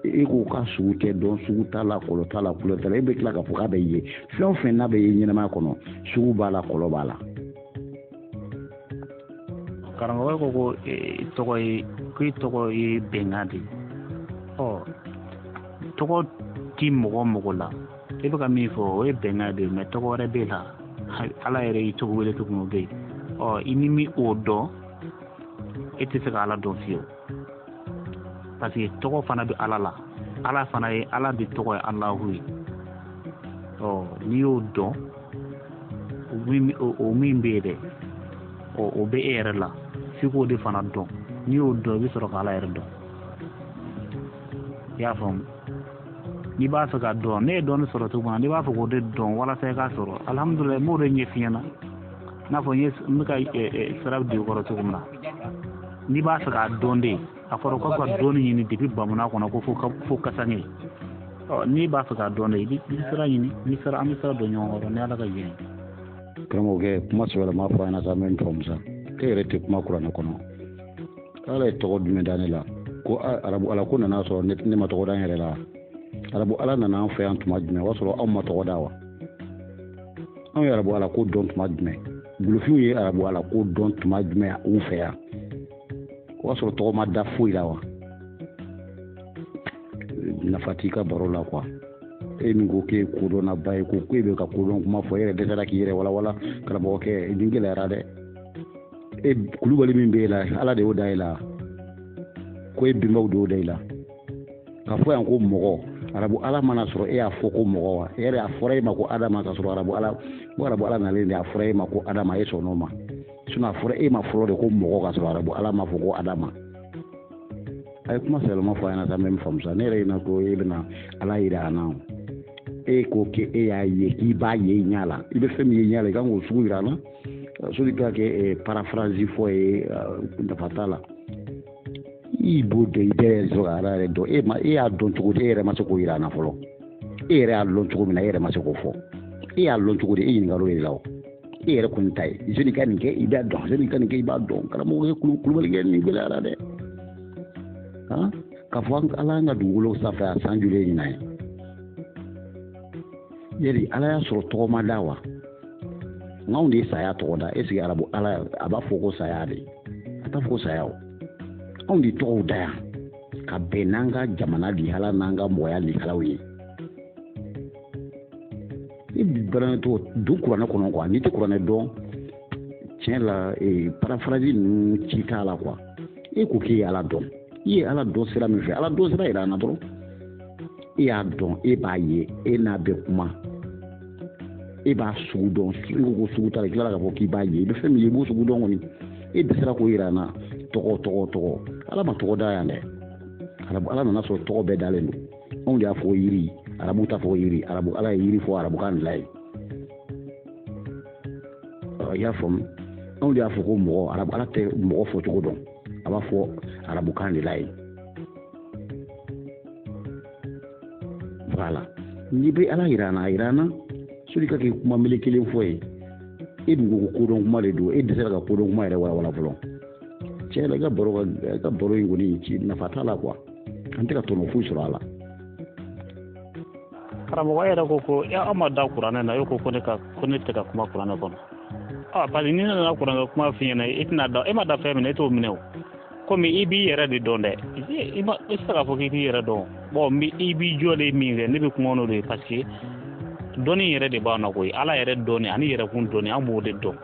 E ko k'a sugu tɛ dɔn, sugu t'a la, kɔlɔ t'a la, kulɔ t'a la. E bɛ tila k'a fɔ k'a bɛ ye. Fɛn o fɛn n'a bɛ ye ɲɛnamaya kɔnɔ, sugu b'a la, kɔlɔ b'a la. Karamɔgɔ ko i tɔgɔ ye, ko i tɔgɔ ye bɛnkan de ye. Ɔ, tɔgɔ ti mɔgɔ mɔgɔ la, i bɛ ka min fɔ o ye bɛnkan de ye, mɛ tɔgɔ wɛrɛ b'e la. Ala yɛrɛ y'i tɔgɔ wele cogo min, o bɛ yen. Ɔ, i ni min o dɔn, e tɛ se ka Ala dɔn fiyewu, parce que tɔgɔ fana bɛ Ala la. Ala fana ye, Ala de tɔgɔ ye Alahu ye. Ɔ, n'i y'o dɔn, o min bɛ yen dɛ, ɔ, o bɛ e yɛrɛ la, f'i k'o de fana dɔn. N'i y'o dɔn, i bɛ sɔrɔ ka Ala yɛrɛ dɔn. I y'a faamu? N'i b'a fɛ ka dɔn, ne ye dɔnni sɔrɔ cogo min na, n'i b'a fɛ k'o de dɔn walasa i k'a sɔrɔ, alihamudulilayi, n b'o de ɲɛf'i ɲɛna. I n'a fɔ n bɛ ka sira don i kɔrɔ cogo min na. N'i b'a fɛ k'a dɔn de, a fɔra ko ka dɔnni ɲini depuis Bamuna kɔnɔ ko fo Kasange. Ɔ, n'i b'a fɛ k'a dɔn de, i bɛ sira ɲini, ni sira, an bɛ sira don ɲɔgɔn kɔrɔ ni Ala ka jɛn ye. Karamɔgɔkɛ, kuma sɛbɛlama fɔ an ɲɛna sa, n bɛ n faamu sa. E yɛrɛ tɛ kuma kuranɛ kɔnɔ. Ala ye tɔgɔ jumɛn da ne la? Ko arabu ala ko nana sɔrɔ ne ma tɔgɔ da n yɛrɛ la. Arabu ala nana an fɛ yan tuma jumɛn? O y'a sɔrɔ anw ma tɔgɔ da wa? Anw ye arabu ala ko dɔn tuma jumɛn? Golofinw ye arabu ala ko dɔn tuma jumɛn u fɛ yan? O y'a sɔrɔ tɔgɔ ma da foyi la wa? Nafa t'i ka baro la quoi. E min ko k'e ye kodɔnnaba ye, ko e bɛ ka kodɔn kuma fɔ, e yɛrɛ dɛsɛra k'i yɛrɛ walawala. Karamɔgɔkɛ, nin gɛlɛyara dɛ. E kulubali min b'e la, Ala de y'o da e la. Ko e bɛnbaw de y'o da e la. K'a fɔ yan ko mɔgɔ, arabu ala mana sɔrɔ e y'a fɔ ko mɔgɔ wa? E yɛrɛ a fɔra e ma ko Adama, ka sɔrɔ arabu ala, ko arabu ala nalen de a fɔra e ma ko Adama, e sɔnn'o ma. Sinon a fɔra e ma fɔlɔ de ko mɔgɔ, ka sɔrɔ arabu ala ma fɔ ko Adama. A ye kuma sɛbɛlama fɔ a ɲɛna sa, n bɛ min faamu sa. Ne yɛrɛ ɲɛna ko e bɛna Ala yira an na. E ko k'e y'a ye, k'i b'a ye i ɲɛ la. I bɛ fɛn min ye i ɲɛ la, i kan k'o sugu yira an na. Soli ka kɛ paraphrase fɔ ye, nafa t'a la. I b'o dɔn, i bɛɛ sɔrɔ ka Ala yɛrɛ dɔn. E ma, e y'a dɔn cogo di? E yɛrɛ ma se k'o yira an na fɔlɔ. E yɛrɛ y'a dɔn cogo min na, e yɛrɛ ma se k'o fɔ. E y'a dɔn cogo di? E ɲininkara o de la o. E yɛrɛ kɔni ta ye. Jɔnni ka nin kɛ, i b'a dɔn. Jɔnni ka nin kɛ, i b'a dɔn. Karamɔgɔ ye kulubalikɛ, nin gɛlɛyara dɛ. Han? K'a fɔ Ala y'an ka dugukolo sanfɛ a san joli ye ɲinan ye? Yali Ala y'a sɔrɔ tɔgɔ ma da wa? Nka anw de ye saya tɔgɔ da. Est ce que arabu ala a b'a fɔ ko saya de? A t'a fɔ ko saya o. Anw de tɔgɔw da yan ka bɛn n'an ka jamana lihala n'an ka mɔgɔya lihalaw ye. I bɛrɛ to don kuranɛ kɔnɔ quoi. N'i tɛ kuranɛ dɔn, tiɲɛ la, paraphrase ninnu ci t'a la quoi. E ko k'e ye Ala dɔn. I ye Ala dɔn sira min fɛ, Ala dɔn sira yira an na dɔrɔn. E y'a dɔn, e b'a ye, e n'a bɛ kuma, e b'a sugu dɔn. I ko ko sugu t'a la, i tilala k'a fɔ k'i b'a ye. I bɛ fɛn min ye, i b'o sugu dɔn kɔni. E dɛsɛra k'o yira an na. Tɔgɔ, tɔgɔ, tɔgɔ. Ala ma tɔgɔ da yan dɛ. Arabu ala nana sɔrɔ tɔgɔ bɛɛ dalen don. Anw de y'a fɔ yiri, arabu t'a fɔ yiri. Arabu ala ye yiri fɔ arabukan de la ye. I y'a faamu? Anw de y'a fɔ ko mɔgɔ, arabu ala tɛ mɔgɔ fɔ cogo dɔn, a b'a fɔ arabukan de la ye. Voilà. N'i bɛ Ala yira an na, a yira an na. Soli ka kɛ kuma mele kelen fɔ ye. E dun ko ko kodɔn kuma de don, e dɛsɛra ka kodɔn kuma yɛrɛ walawala fɔlɔ. Tiɲɛ la, i ka baro in kɔni ci nafa t'a la quoi. An tɛ ka tɔnɔ foyi sɔrɔ a la. Karamɔgɔ yɛrɛ ko ko aw ma da kuranɛ na, e ko ko ne tɛ ka kuma kuranɛ kɔnɔ. Ɔ, parce que ni ne nana kuranɛ kuma f'i ɲɛna, e tɛna da, e ma da fɛn min na, e t'o minɛ o. Komi i b'i yɛrɛ de dɔn dɛ, i tɛ se k'a fɔ k'i b'i yɛrɛ dɔn. Bon, i b'i jɔ de min kɛ, ne bɛ kuma n'o de ye, parce que dɔnni yɛrɛ de b'an na koyi. Ala yɛrɛ dɔnni ani yɛrɛkun dɔnni, an b'o de dɔn.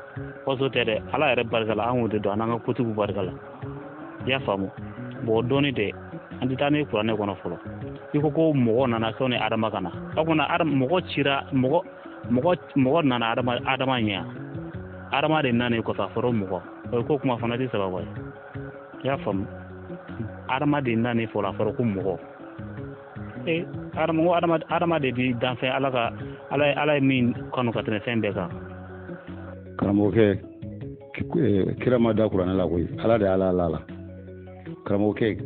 Kɔsɔ tɛ dɛ, Ala yɛrɛ barika la, an b'o de dɔn, an n'an ka kotigiw barika la. I y'a faamu? Bon, dɔnni tɛ, an tɛ taa ni kuranɛ kɔnɔ fɔlɔ. I ko ko mɔgɔ nana sɔnni Adama ka na. O kumana mɔgɔ cira, mɔgɔ nana Adama ɲɛ. Adamaden nanen kɔfɛ a fɔra mɔgɔ. O ko kuma fana tɛ sababa ye. I y'a faamu? Adamaden nanen fɔlɔ a fɔra ko mɔgɔ. Adama de bi danfɛn Ala ka Ala ye min kanu ka tɛmɛ fɛn bɛɛ kan. Karamɔgɔkɛ, kira ma da kuranɛ la koyi, Ala de Ala la. Karamɔgɔkɛ,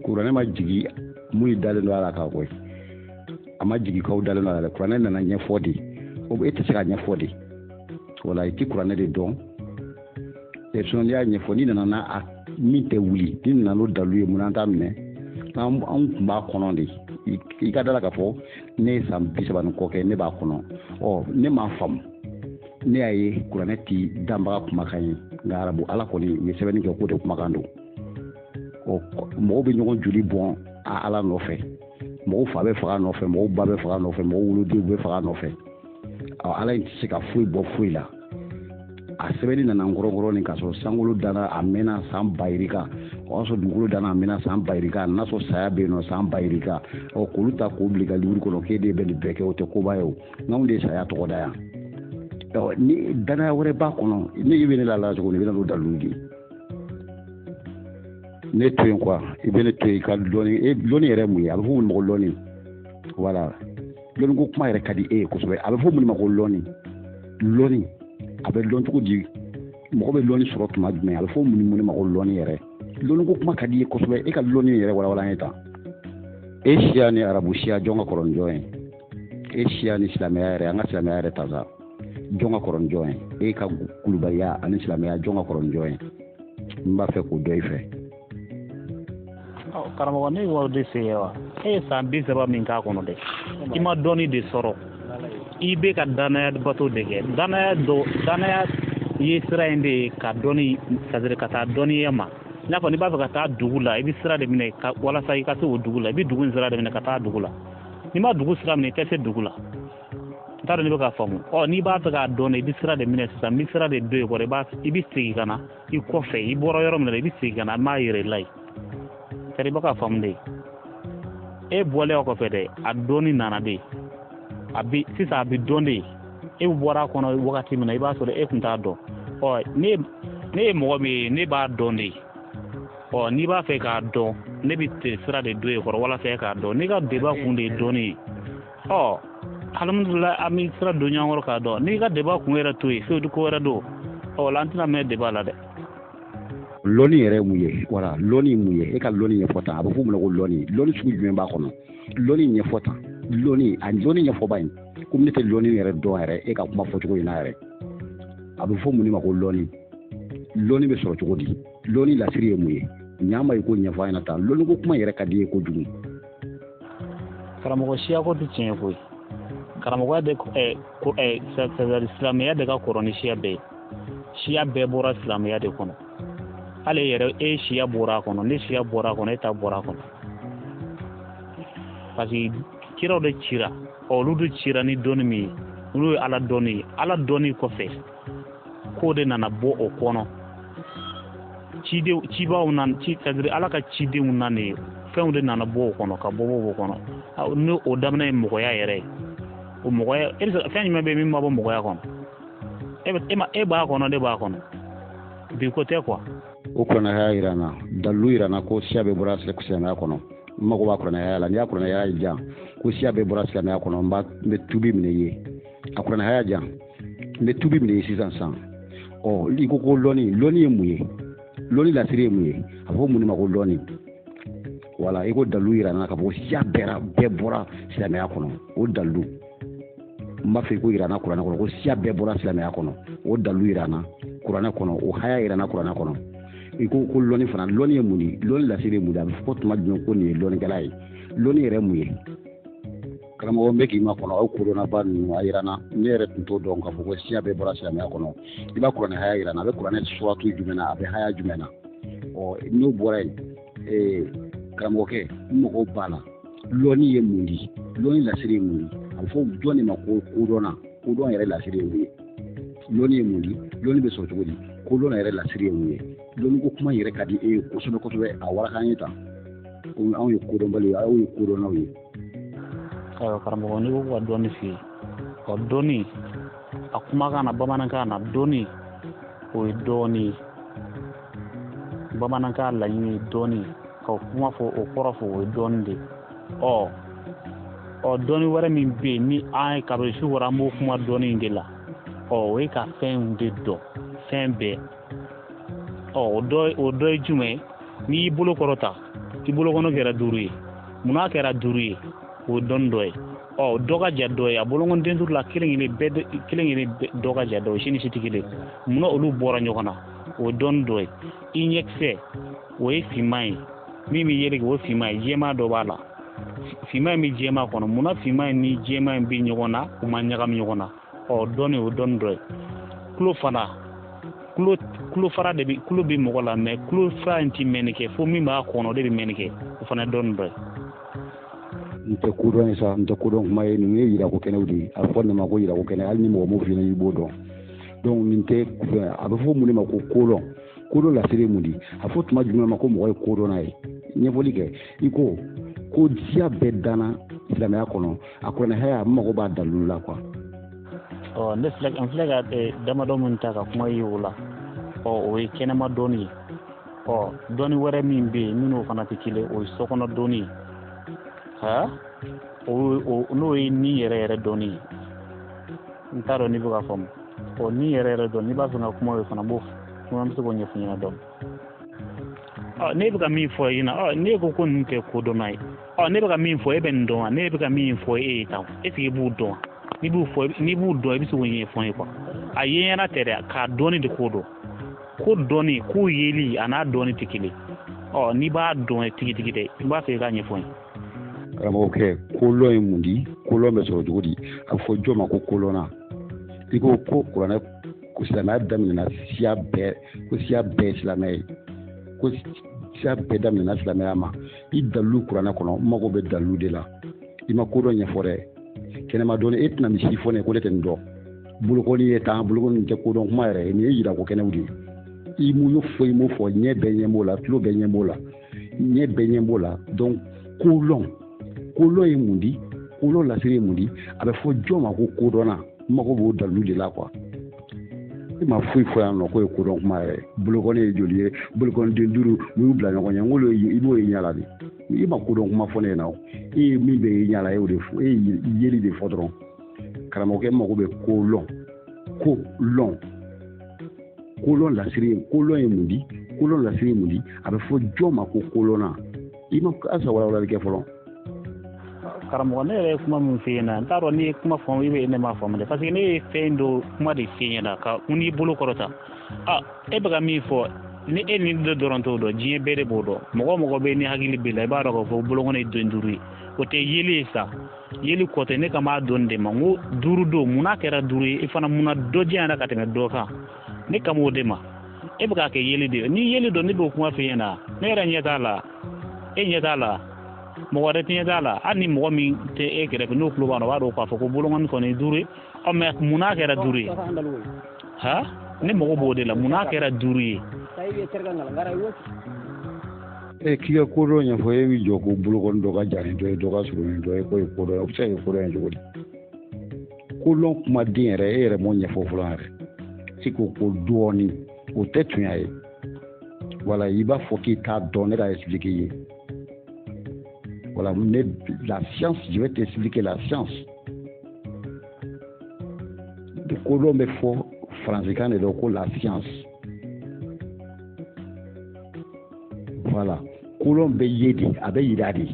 kuranɛ ma jigi mun dalen don Ala kan koyi. A ma jigi k'aw dalen don Ala la. Kuranɛ nana ɲɛfɔ de. O e tɛ se ka ɲɛfɔ de. Wala i ti kuranɛ de dɔn. Sinon n'i y'a ɲɛfɔ, n'i nana n'a min tɛ wuli, n'i nana n'o dalu ye, mun an t'a minɛ? Anw tun b'a kɔnɔ de. I ka da la k'a fɔ ne ye san 30 ni kɔ kɛ, ne b'a kɔnɔ. Ɔ ne m'a faamu. Ne y'a ye kuranɛ ti danbaga kumakan ye, nka arabu Ala kɔni u ye sɛbɛnni kɛ k'o de kumakan don. Ɔ mɔgɔw bɛ ɲɔgɔn joli bɔn a Ala nɔfɛ. Mɔgɔw fa bɛ faga nɔfɛ, mɔgɔw ba bɛ faga nɔfɛ, mɔgɔw wolodenw bɛ faga nɔfɛ. Ɔ Ala in tɛ se ka foyi bɔ foyi la. A sɛbɛnni nana nkɔrɔnkɔrɔ ni k'a sɔrɔ sankolo danna a mɛnna san 100 000. O y'a sɔrɔ dugukolo danna a mɛnna san 100 000. N'a sɔrɔ saya bɛ yen nɔ san 100 000. Ɔ k'olu ta k'o bila i ka liburu kɔnɔ k'e de bɛ nin bɛɛ kɛ, o tɛ koba ye o. N'anw de ye saya tɔgɔ da yan. Ɔ ni danaya wɛrɛ b'a kɔnɔ, ne bɛ ne la cogo min, i bɛ na n'o dalilu de ye. Ne to yen quoi, i bɛ ne to yen i ka lɔnni. E lɔnni yɛrɛ mun ye? A bɛ fɔ mun ma ko lɔnni? Voilà, lɔnni ko kuma yɛrɛ ka di e ye kosɛbɛ. A bɛ fɔ mun ma ko lɔnni? Lɔnni a bɛ lɔn cogo di? Mɔgɔ bɛ lɔnni sɔrɔ tuma jumɛn? A bɛ fɔ mun ma ko lɔnni yɛrɛ? Lɔnni ko kuma ka di i ye kosɛbɛ. E ka lɔnni yɛrɛ walawala an ye tan. E siya ni arabu siya, jɔn ka kɔrɔ ni jɔn ye? E siya ni silamɛya yɛrɛ, an ka silamɛya yɛrɛ ta sa, jɔn ka kɔrɔ ni jɔn ye? E ka kulubaliya ani silamɛya, jɔn ka kɔrɔ ni jɔn ye? N b'a fɛ k'o dɔn i fɛ. Karamɔgɔ, ne y'o de se ye wa? E ye san 30 min k'a kɔnɔ dɛ, i ma dɔnni de sɔrɔ. I bɛ ka danaya bato de kɛ. Danaya dɔ, danaya ye sira in de ye ka dɔnni, c'est à dire ka taa dɔnniya ma. I n'a fɔ n'i b'a fɛ ka taa dugu la, i bɛ sira de minɛ ka walasa i ka se o dugu la. I bɛ dugu in sira de minɛ ka taa dugu la. N'i ma dugu sira minɛ, i tɛ se dugu la. N t'a dɔn n'i bɛ k'a faamu. Ɔ n'i b'a fɛ k'a dɔn, i bɛ sira de minɛ sisan. N bɛ sira de don i kɔrɔ. I bɛ segin ka na i kɔfɛ, i bɔra yɔrɔ min na, i bɛ segin ka na, n b'a yɛrɛ la yen. C'est à dire i bɛ k'a faamu de. E bɔlen o kɔfɛ dɛ, a dɔnni nana de. A bi sisan a bɛ dɔn de. E bɔra a kɔnɔ wagati min na, i b'a sɔrɔ e tun t'a dɔn. Ɔ ne ye mɔgɔ min ye, ne b'a dɔn de. Ɔ n'i b'a fɛ k'a dɔn, ne bɛ sira de don i kɔrɔ walasa e k'a dɔn. N'i ka débat kun de ye dɔnni ye, ɔ alhamdulilayi, an bɛ sira don ɲɔgɔn kɔrɔ k'a dɔn. N'i ka débat kun yɛrɛ to yen, fɛn ko wɛrɛ don, ɔ o la an tɛna mɛn débat la dɛ. Lɔnni yɛrɛ ye mun ye? Wala lɔnni ye mun ye? E ka lɔnni ɲɛfɔ tan. A bɛ fɔ mun ma ko lɔnni? Lɔnni sugu jumɛn b'a kɔnɔ? Lɔnni ɲɛfɔ tan. Lɔnni, a lɔnni ɲɛfɔba in, komi ne tɛ lɔnni yɛrɛ dɔn yɛrɛ, e ka kuma fɔcogo in na yɛrɛ, a bɛ fɔ mun de ma ko lɔnni? Lɔnni bɛ sɔrɔ cogo di? Lɔnni lasiri ye mun ye? Ɲama i ko ɲɛfɔ an ɲɛna tan. Lɔnni ko kuma yɛrɛ ka di i ye kojugu. Karamɔgɔ, siyako tɛ tiɲɛ koyi. Karamɔgɔya de ɛ ko ɛ silamɛya de ka kɔrɔ ni siya bɛɛ ye. Siya bɛɛ bɔra silamɛya de kɔnɔ. Hali e yɛrɛ, e siya bɔra a kɔnɔ, ne siya bɔra a kɔnɔ, e ta bɔra a kɔnɔ, parce que kiraw de cira. Ɔ olu de cira ni dɔnni min ye, olu ye Ala dɔnni ye. Ala dɔnni kɔfɛ, ko de nana bɔ o kɔnɔ. Cidenw, cibaw na ci, c'est à dire Ala ka cidenw nalen, fɛnw de nana bɔ o kɔnɔ, ka bɔ o kɔnɔ. N'o o daminɛ ye mɔgɔya yɛrɛ ye. O mɔgɔya, e bɛ se fɛn jumɛn bɛ yen min ma bɔ mɔgɔya kɔnɔ? E bɛ e ma, e b'a kɔnɔ, ne b'a kɔnɔ, bi ko tɛ quoi. O kuranɛ haya yira n na, dalilu yira n na ko siya bɛɛ bɔra silamɛya kɔnɔ. N mago b'a kuranɛ haya la. N'i y'a kuranɛ haya jan ko siya bɛɛ bɔra silamɛya kɔnɔ, n b'a n bɛ tubi minɛ i ye. A kuranɛ haya jan, n bɛ tubi minɛ i ye sisan sisan. Ɔ i ko ko lɔnni, lɔnni ye mun ye? Lɔnni lasiri ye mun ye? A bɛ fɔ mun de ma ko lɔnni? Wala i ko dalilu yira n na k'a fɔ ko siya bɛɛ bɔra silamɛya kɔnɔ. O dalilu n b'a fɛ i ko yira n na kuranɛ kɔnɔ ko siya bɛɛ bɔra silamɛya kɔnɔ. O dalilu yira n na kuranɛ kɔnɔ, o haya yira n na kuranɛ kɔnɔ. I ko ko lɔnni fana, lɔnni ye mun ye? Lɔnni lasiri ye mun ye? A bɛ fɔ tuma jumɛn ko nin ye lɔnnikɛla ye? Lɔnni yɛrɛ ye mun ye? Karamɔgɔ, n bɛ k'i ma kɔnɔ. Aw kodɔnnaba ninnu, a yira n na. Ne yɛrɛ tun t'o dɔn k'a fɔ ko siya bɛɛ bɔra silamɛya kɔnɔ. I b'a kuranɛ haya yira n na. A bɛ kuranɛ suratu jumɛn na? A bɛ haya jumɛn na? Ɔ n'o bɔra yen, karamɔgɔkɛ, n mago b'a la. Lɔnni ye mun di? Lɔnni lasiri ye mun di? A bɛ fɔ jɔn de ma ko kodɔnna? Kodɔn yɛrɛ lasiri ye mun ye? Lɔnni ye mun di? Lɔnni bɛ sɔrɔ cogo di? Kodɔn yɛrɛ lasiri ye mun ye? Lɔnni ko kuma yɛrɛ ka di e ye kosɛbɛ kosɛbɛ. A waraka an ye tan, komi anw ye kodɔnbali ye, aw ye kodɔnnaw ye. Ayiwa karamɔgɔ, n'i ko ka dɔnni f'i ye, ɔ dɔnni a kumakan na, bamanankan na, dɔnni O ye dɔɔni ye. Bamanankan laɲini ye dɔɔni, ka kuma fɔ o kɔrɔ fɔ, o ye dɔɔni de ye. Ɔ dɔɔni wɛrɛ min bɛ yen ni an ye kabini su kɔrɔ, an b'o kuma dɔɔni in de la. Ɔ o ye ka fɛnw de dɔn, fɛn bɛɛ. Ɔ o dɔ ye jumɛn ye? N'i y'i bolo kɔrɔta, i bolokɔnɔ kɛra duuru ye. Munna kɛra duuru ye? O ye dɔnni dɔ ye. Ɔ dɔ ka jan dɔ ye, a bolokɔniden duuru la, kelen kelen bɛɛ, kelen kelen dɔ ka jan dɔ ye, si ni si tɛ kelen. Munna olu bɔra ɲɔgɔn na? O ye dɔnni dɔ ye. I ɲɛkisɛ, o ye finman ye, min bɛ yeli kɛ, o ye finman ye, jɛman dɔ b'a la. Finman in bɛ jɛman kɔnɔ. Munna finman in ni jɛman in bɛ ɲɔgɔn na, u ma ɲagami ɲɔgɔn na? Ɔ dɔnni, o ye dɔnni dɔ ye. Tulo fana, tulo fara de bɛ, tulo bɛ mɔgɔ la, mɛ tulo fara in ti mɛnni kɛ, fo min b'a kɔnɔ o de bɛ mɛnni kɛ. O fana ye dɔnni dɔ ye. N tɛ kodɔn ye sa, n tɛ kodɔn kuma ye. Ninnu ye yirako kɛnɛw de ye. A bɛ fɔ nin ma ko yirako kɛnɛ. Hali ni mɔgɔ m'o f'i ɲɛna, i b'o dɔn. Donc nin tɛ fɛn. A bɛ fɔ mun de ma ko kodɔn? Kodɔn lasiri ye mun de ye? A fɔ tuma jumɛn ma ko mɔgɔ ye kodɔnna ye? Ɲɛfɔli kɛ. I ko ko siya bɛɛ danna silamɛya kɔnɔ, a kuranɛ haya, n mago b'a dalilu la quoi. Ɔ ne filɛ, n filɛ ka damadɔ min ta ka kuma ye o la. Ɔ o ye kɛnɛma dɔnni ye. Ɔ dɔnni wɛrɛ min bɛ yen, minnu fana tɛ kelen, o ye sokɔnɔ dɔnni ye. Ha, o n'o ye ni yɛrɛ yɛrɛ dɔnni ye. N t'a dɔn n'i bɛ ka faamu. Ɔ ni yɛrɛ yɛrɛ dɔn, n'i b'a fɛ ka kuma o fana, b'o kuma, n bɛ se k'o ɲɛfɔ ɲɛna dɔɔni. Ɔ ne bɛ ka min fɔ e ɲɛna, ɔ ne ko ko ninnu tɛ kodɔnna ye. Ɔ ne bɛ ka min fɔ, e bɛ nin dɔn wa? Ne bɛ ka min fɔ e ye tan, est ce que i b'u dɔn wa? N'i b'u fɔ, n'i b'u dɔn, i bɛ se k'o ɲɛfɔ n ye quoi. A ye ɲɛna tɛ dɛ, k'a dɔnni de ko dɔn. Ko dɔnni, ko yeli a n'a dɔnni tɛ kelen. Ɔ n'i b'a dɔn tigitigi dɛ, n b'a fɛ i k'a ɲɛfɔ n ye. Karamɔgɔkɛ, kolɔn ye mun di? Kolɔn bɛ sɔrɔ cogo di? A bɛ fɔ jɔn ma ko kolɔnna? I ko ko kuranɛ, ko silamɛya daminɛna siya bɛɛ, ko siya bɛɛ ye silamɛ ye, ko siya bɛɛ daminɛna silamɛya ma. I dalilu kuranɛ kɔnɔ, n mago bɛ dalilu de la. I ma kodɔn ɲɛfɔ dɛ. Kɛnɛma dɔnni, e tɛna nin si fɔ ne ye ko ne tɛ nin dɔn. Bolokɔni ye tan, bolokɔni tɛ kodɔn kuma yɛrɛ ye. Nin ye yirako kɛnɛw de ye. I m'o y'o fɔ, i m'o fɔ, ɲɛ bɛɛ ɲɛ b'o la, tulo bɛɛ ɲɛ b'o la, ɲɛ bɛɛ ɲɛ b'o la. Donc kolɔn, kolɔn ye mun di? Kolɔn lasiri ye mun di? A bɛ fɔ jɔn ma ko kodɔnna? N mago b'o dalilu de la quoi. E ma foyi fɔ yan nɔ k'o ye kodɔn kuma yɛrɛ. Bolokɔni ye joli ye? Bolokɔni den duuru, mun y'u bila ɲɔgɔn ɲɛ? N k'olu i b'o ye ɲɛ la de. I ma kodɔn kuma fɔ ne ɲɛna o. E ye min bɛ ye ɲɛ la, e y'o de fɔ. E ye yeli de fɔ dɔrɔn. Karamɔgɔkɛ, n mago bɛ kolɔn, kolɔn, kolɔn lasiri ye, kolɔn ye mun di? Kolɔn lasiri ye mun di? A bɛ fɔ jɔn ma ko kolɔnna? I ma halisa walawalali kɛ fɔlɔ. Karamɔgɔ, ne yɛrɛ ye kuma min f'i ɲɛna, n t'a dɔn n'i ye kuma faamu, i bɛ ne m'a faamu dɛ, parce que ne ye fɛn dɔ kuma de f'i ɲɛna ka n n'i bolo kɔrɔta. A e bɛ ka min fɔ, ni e ni ne dɔrɔn t'o dɔn, diɲɛ bɛɛ de b'o dɔn. Mɔgɔ o mɔgɔ bɛ ni hakili b'i la, i b'a dɔn k'a fɔ bolokɔni ye den duuru ye. O tɛ yeli ye sa, yeli kɔ tɛ. Ne ka m'a dɔn de ma, n ko duuru don. Munna kɛra duuru ye? I fana munna dɔ janyara ka tɛmɛ dɔ kan? Ne ka m'o de ma. E bɛ k'a kɛ yeli de ye. Ni yeli don, ne b'o kuma f'i ɲɛna. Ne yɛrɛ ɲɛ t'a la, e ɲɛ t'a la, mɔgɔ wɛrɛ tɛ ɲɛ t'a la. Hali ni mɔgɔ min tɛ e kɛrɛfɛ, n'o tulo b'a la, o b'a dɔn k'a fɔ ko bolokɔni kɔni ye duuru ye. Ɔ mɛ munna kɛra duuru ye? Ha, ne mago b'o de la. Munna kɛra duuru ye? E k'i ka kodɔn ɲɛfɔ, e b'i jɔ ko bolokɔni dɔ ka jan ni dɔ ye, dɔ ka surun ni dɔ ye, k'o ye kodɔn ye. O bɛ se ka kɛ kodɔn ye cogo di? Kodɔn kumaden yɛrɛ, e yɛrɛ m'o ɲɛfɔ fɔlɔ yɛrɛ. E ko ko dɔɔni, o tɛ tunya ye. Wala i b'a fɔ k'i t'a dɔn, ne k'a expliquer i ye. Voilà, ne, la science, je vais t'expliquer la science. Kodɔn bɛ fɔ faransikan de dɔn ko la science. Voilà, kodɔn bɛ ye de, a bɛ yira de.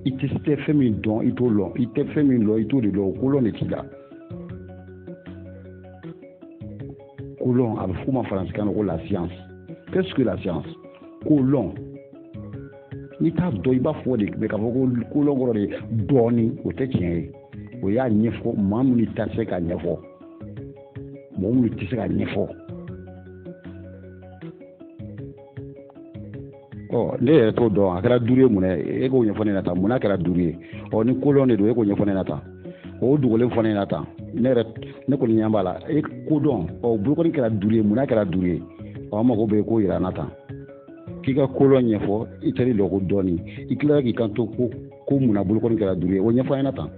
I tɛ fɛn min dɔn, i t'o lɔn. I tɛ fɛn min lɔn, i t'o de lɔn. O kodɔn de t'i la. Kodɔn, a bɛ f'o ma faransikan na ko la science. Qu'est-ce que la science? Kodɔn. N'i t'a dɔn, i b'a fɔ de, mais k'a fɔ ko kodɔn kɔrɔ de dɔɔni, o tɛ tiɲɛ ye. O y'a ɲɛfɔ maa minnu tɛ se k'a ɲɛfɔ, mɔgɔ minnu tɛ se k'a ɲɛfɔ. Ɔ ne yɛrɛ t'o dɔn, a kɛra duuru ye mun ye? E k'o ɲɛfɔ ne ɲɛna tan. Munna kɛra duuru ye? Ɔ ni kodɔn de don, e k'o ɲɛfɔ ne ɲɛna tan. O dogolen fɔ ne ɲɛna tan. Ne yɛrɛ, ne kɔni ɲɛ b'a la. E kodɔn, ɔ bolokɔni kɛra duuru ye, munna kɛra duuru ye? Ɔ an mago bɛ k'o yira n na tan. K'i ka kodɔn ɲɛfɔ, i taar'i lɔ ko dɔɔni, i tilara k'i kanto ko munna bolokɔni kɛra duuru ye, o ɲɛfɔ an ɲɛna tan.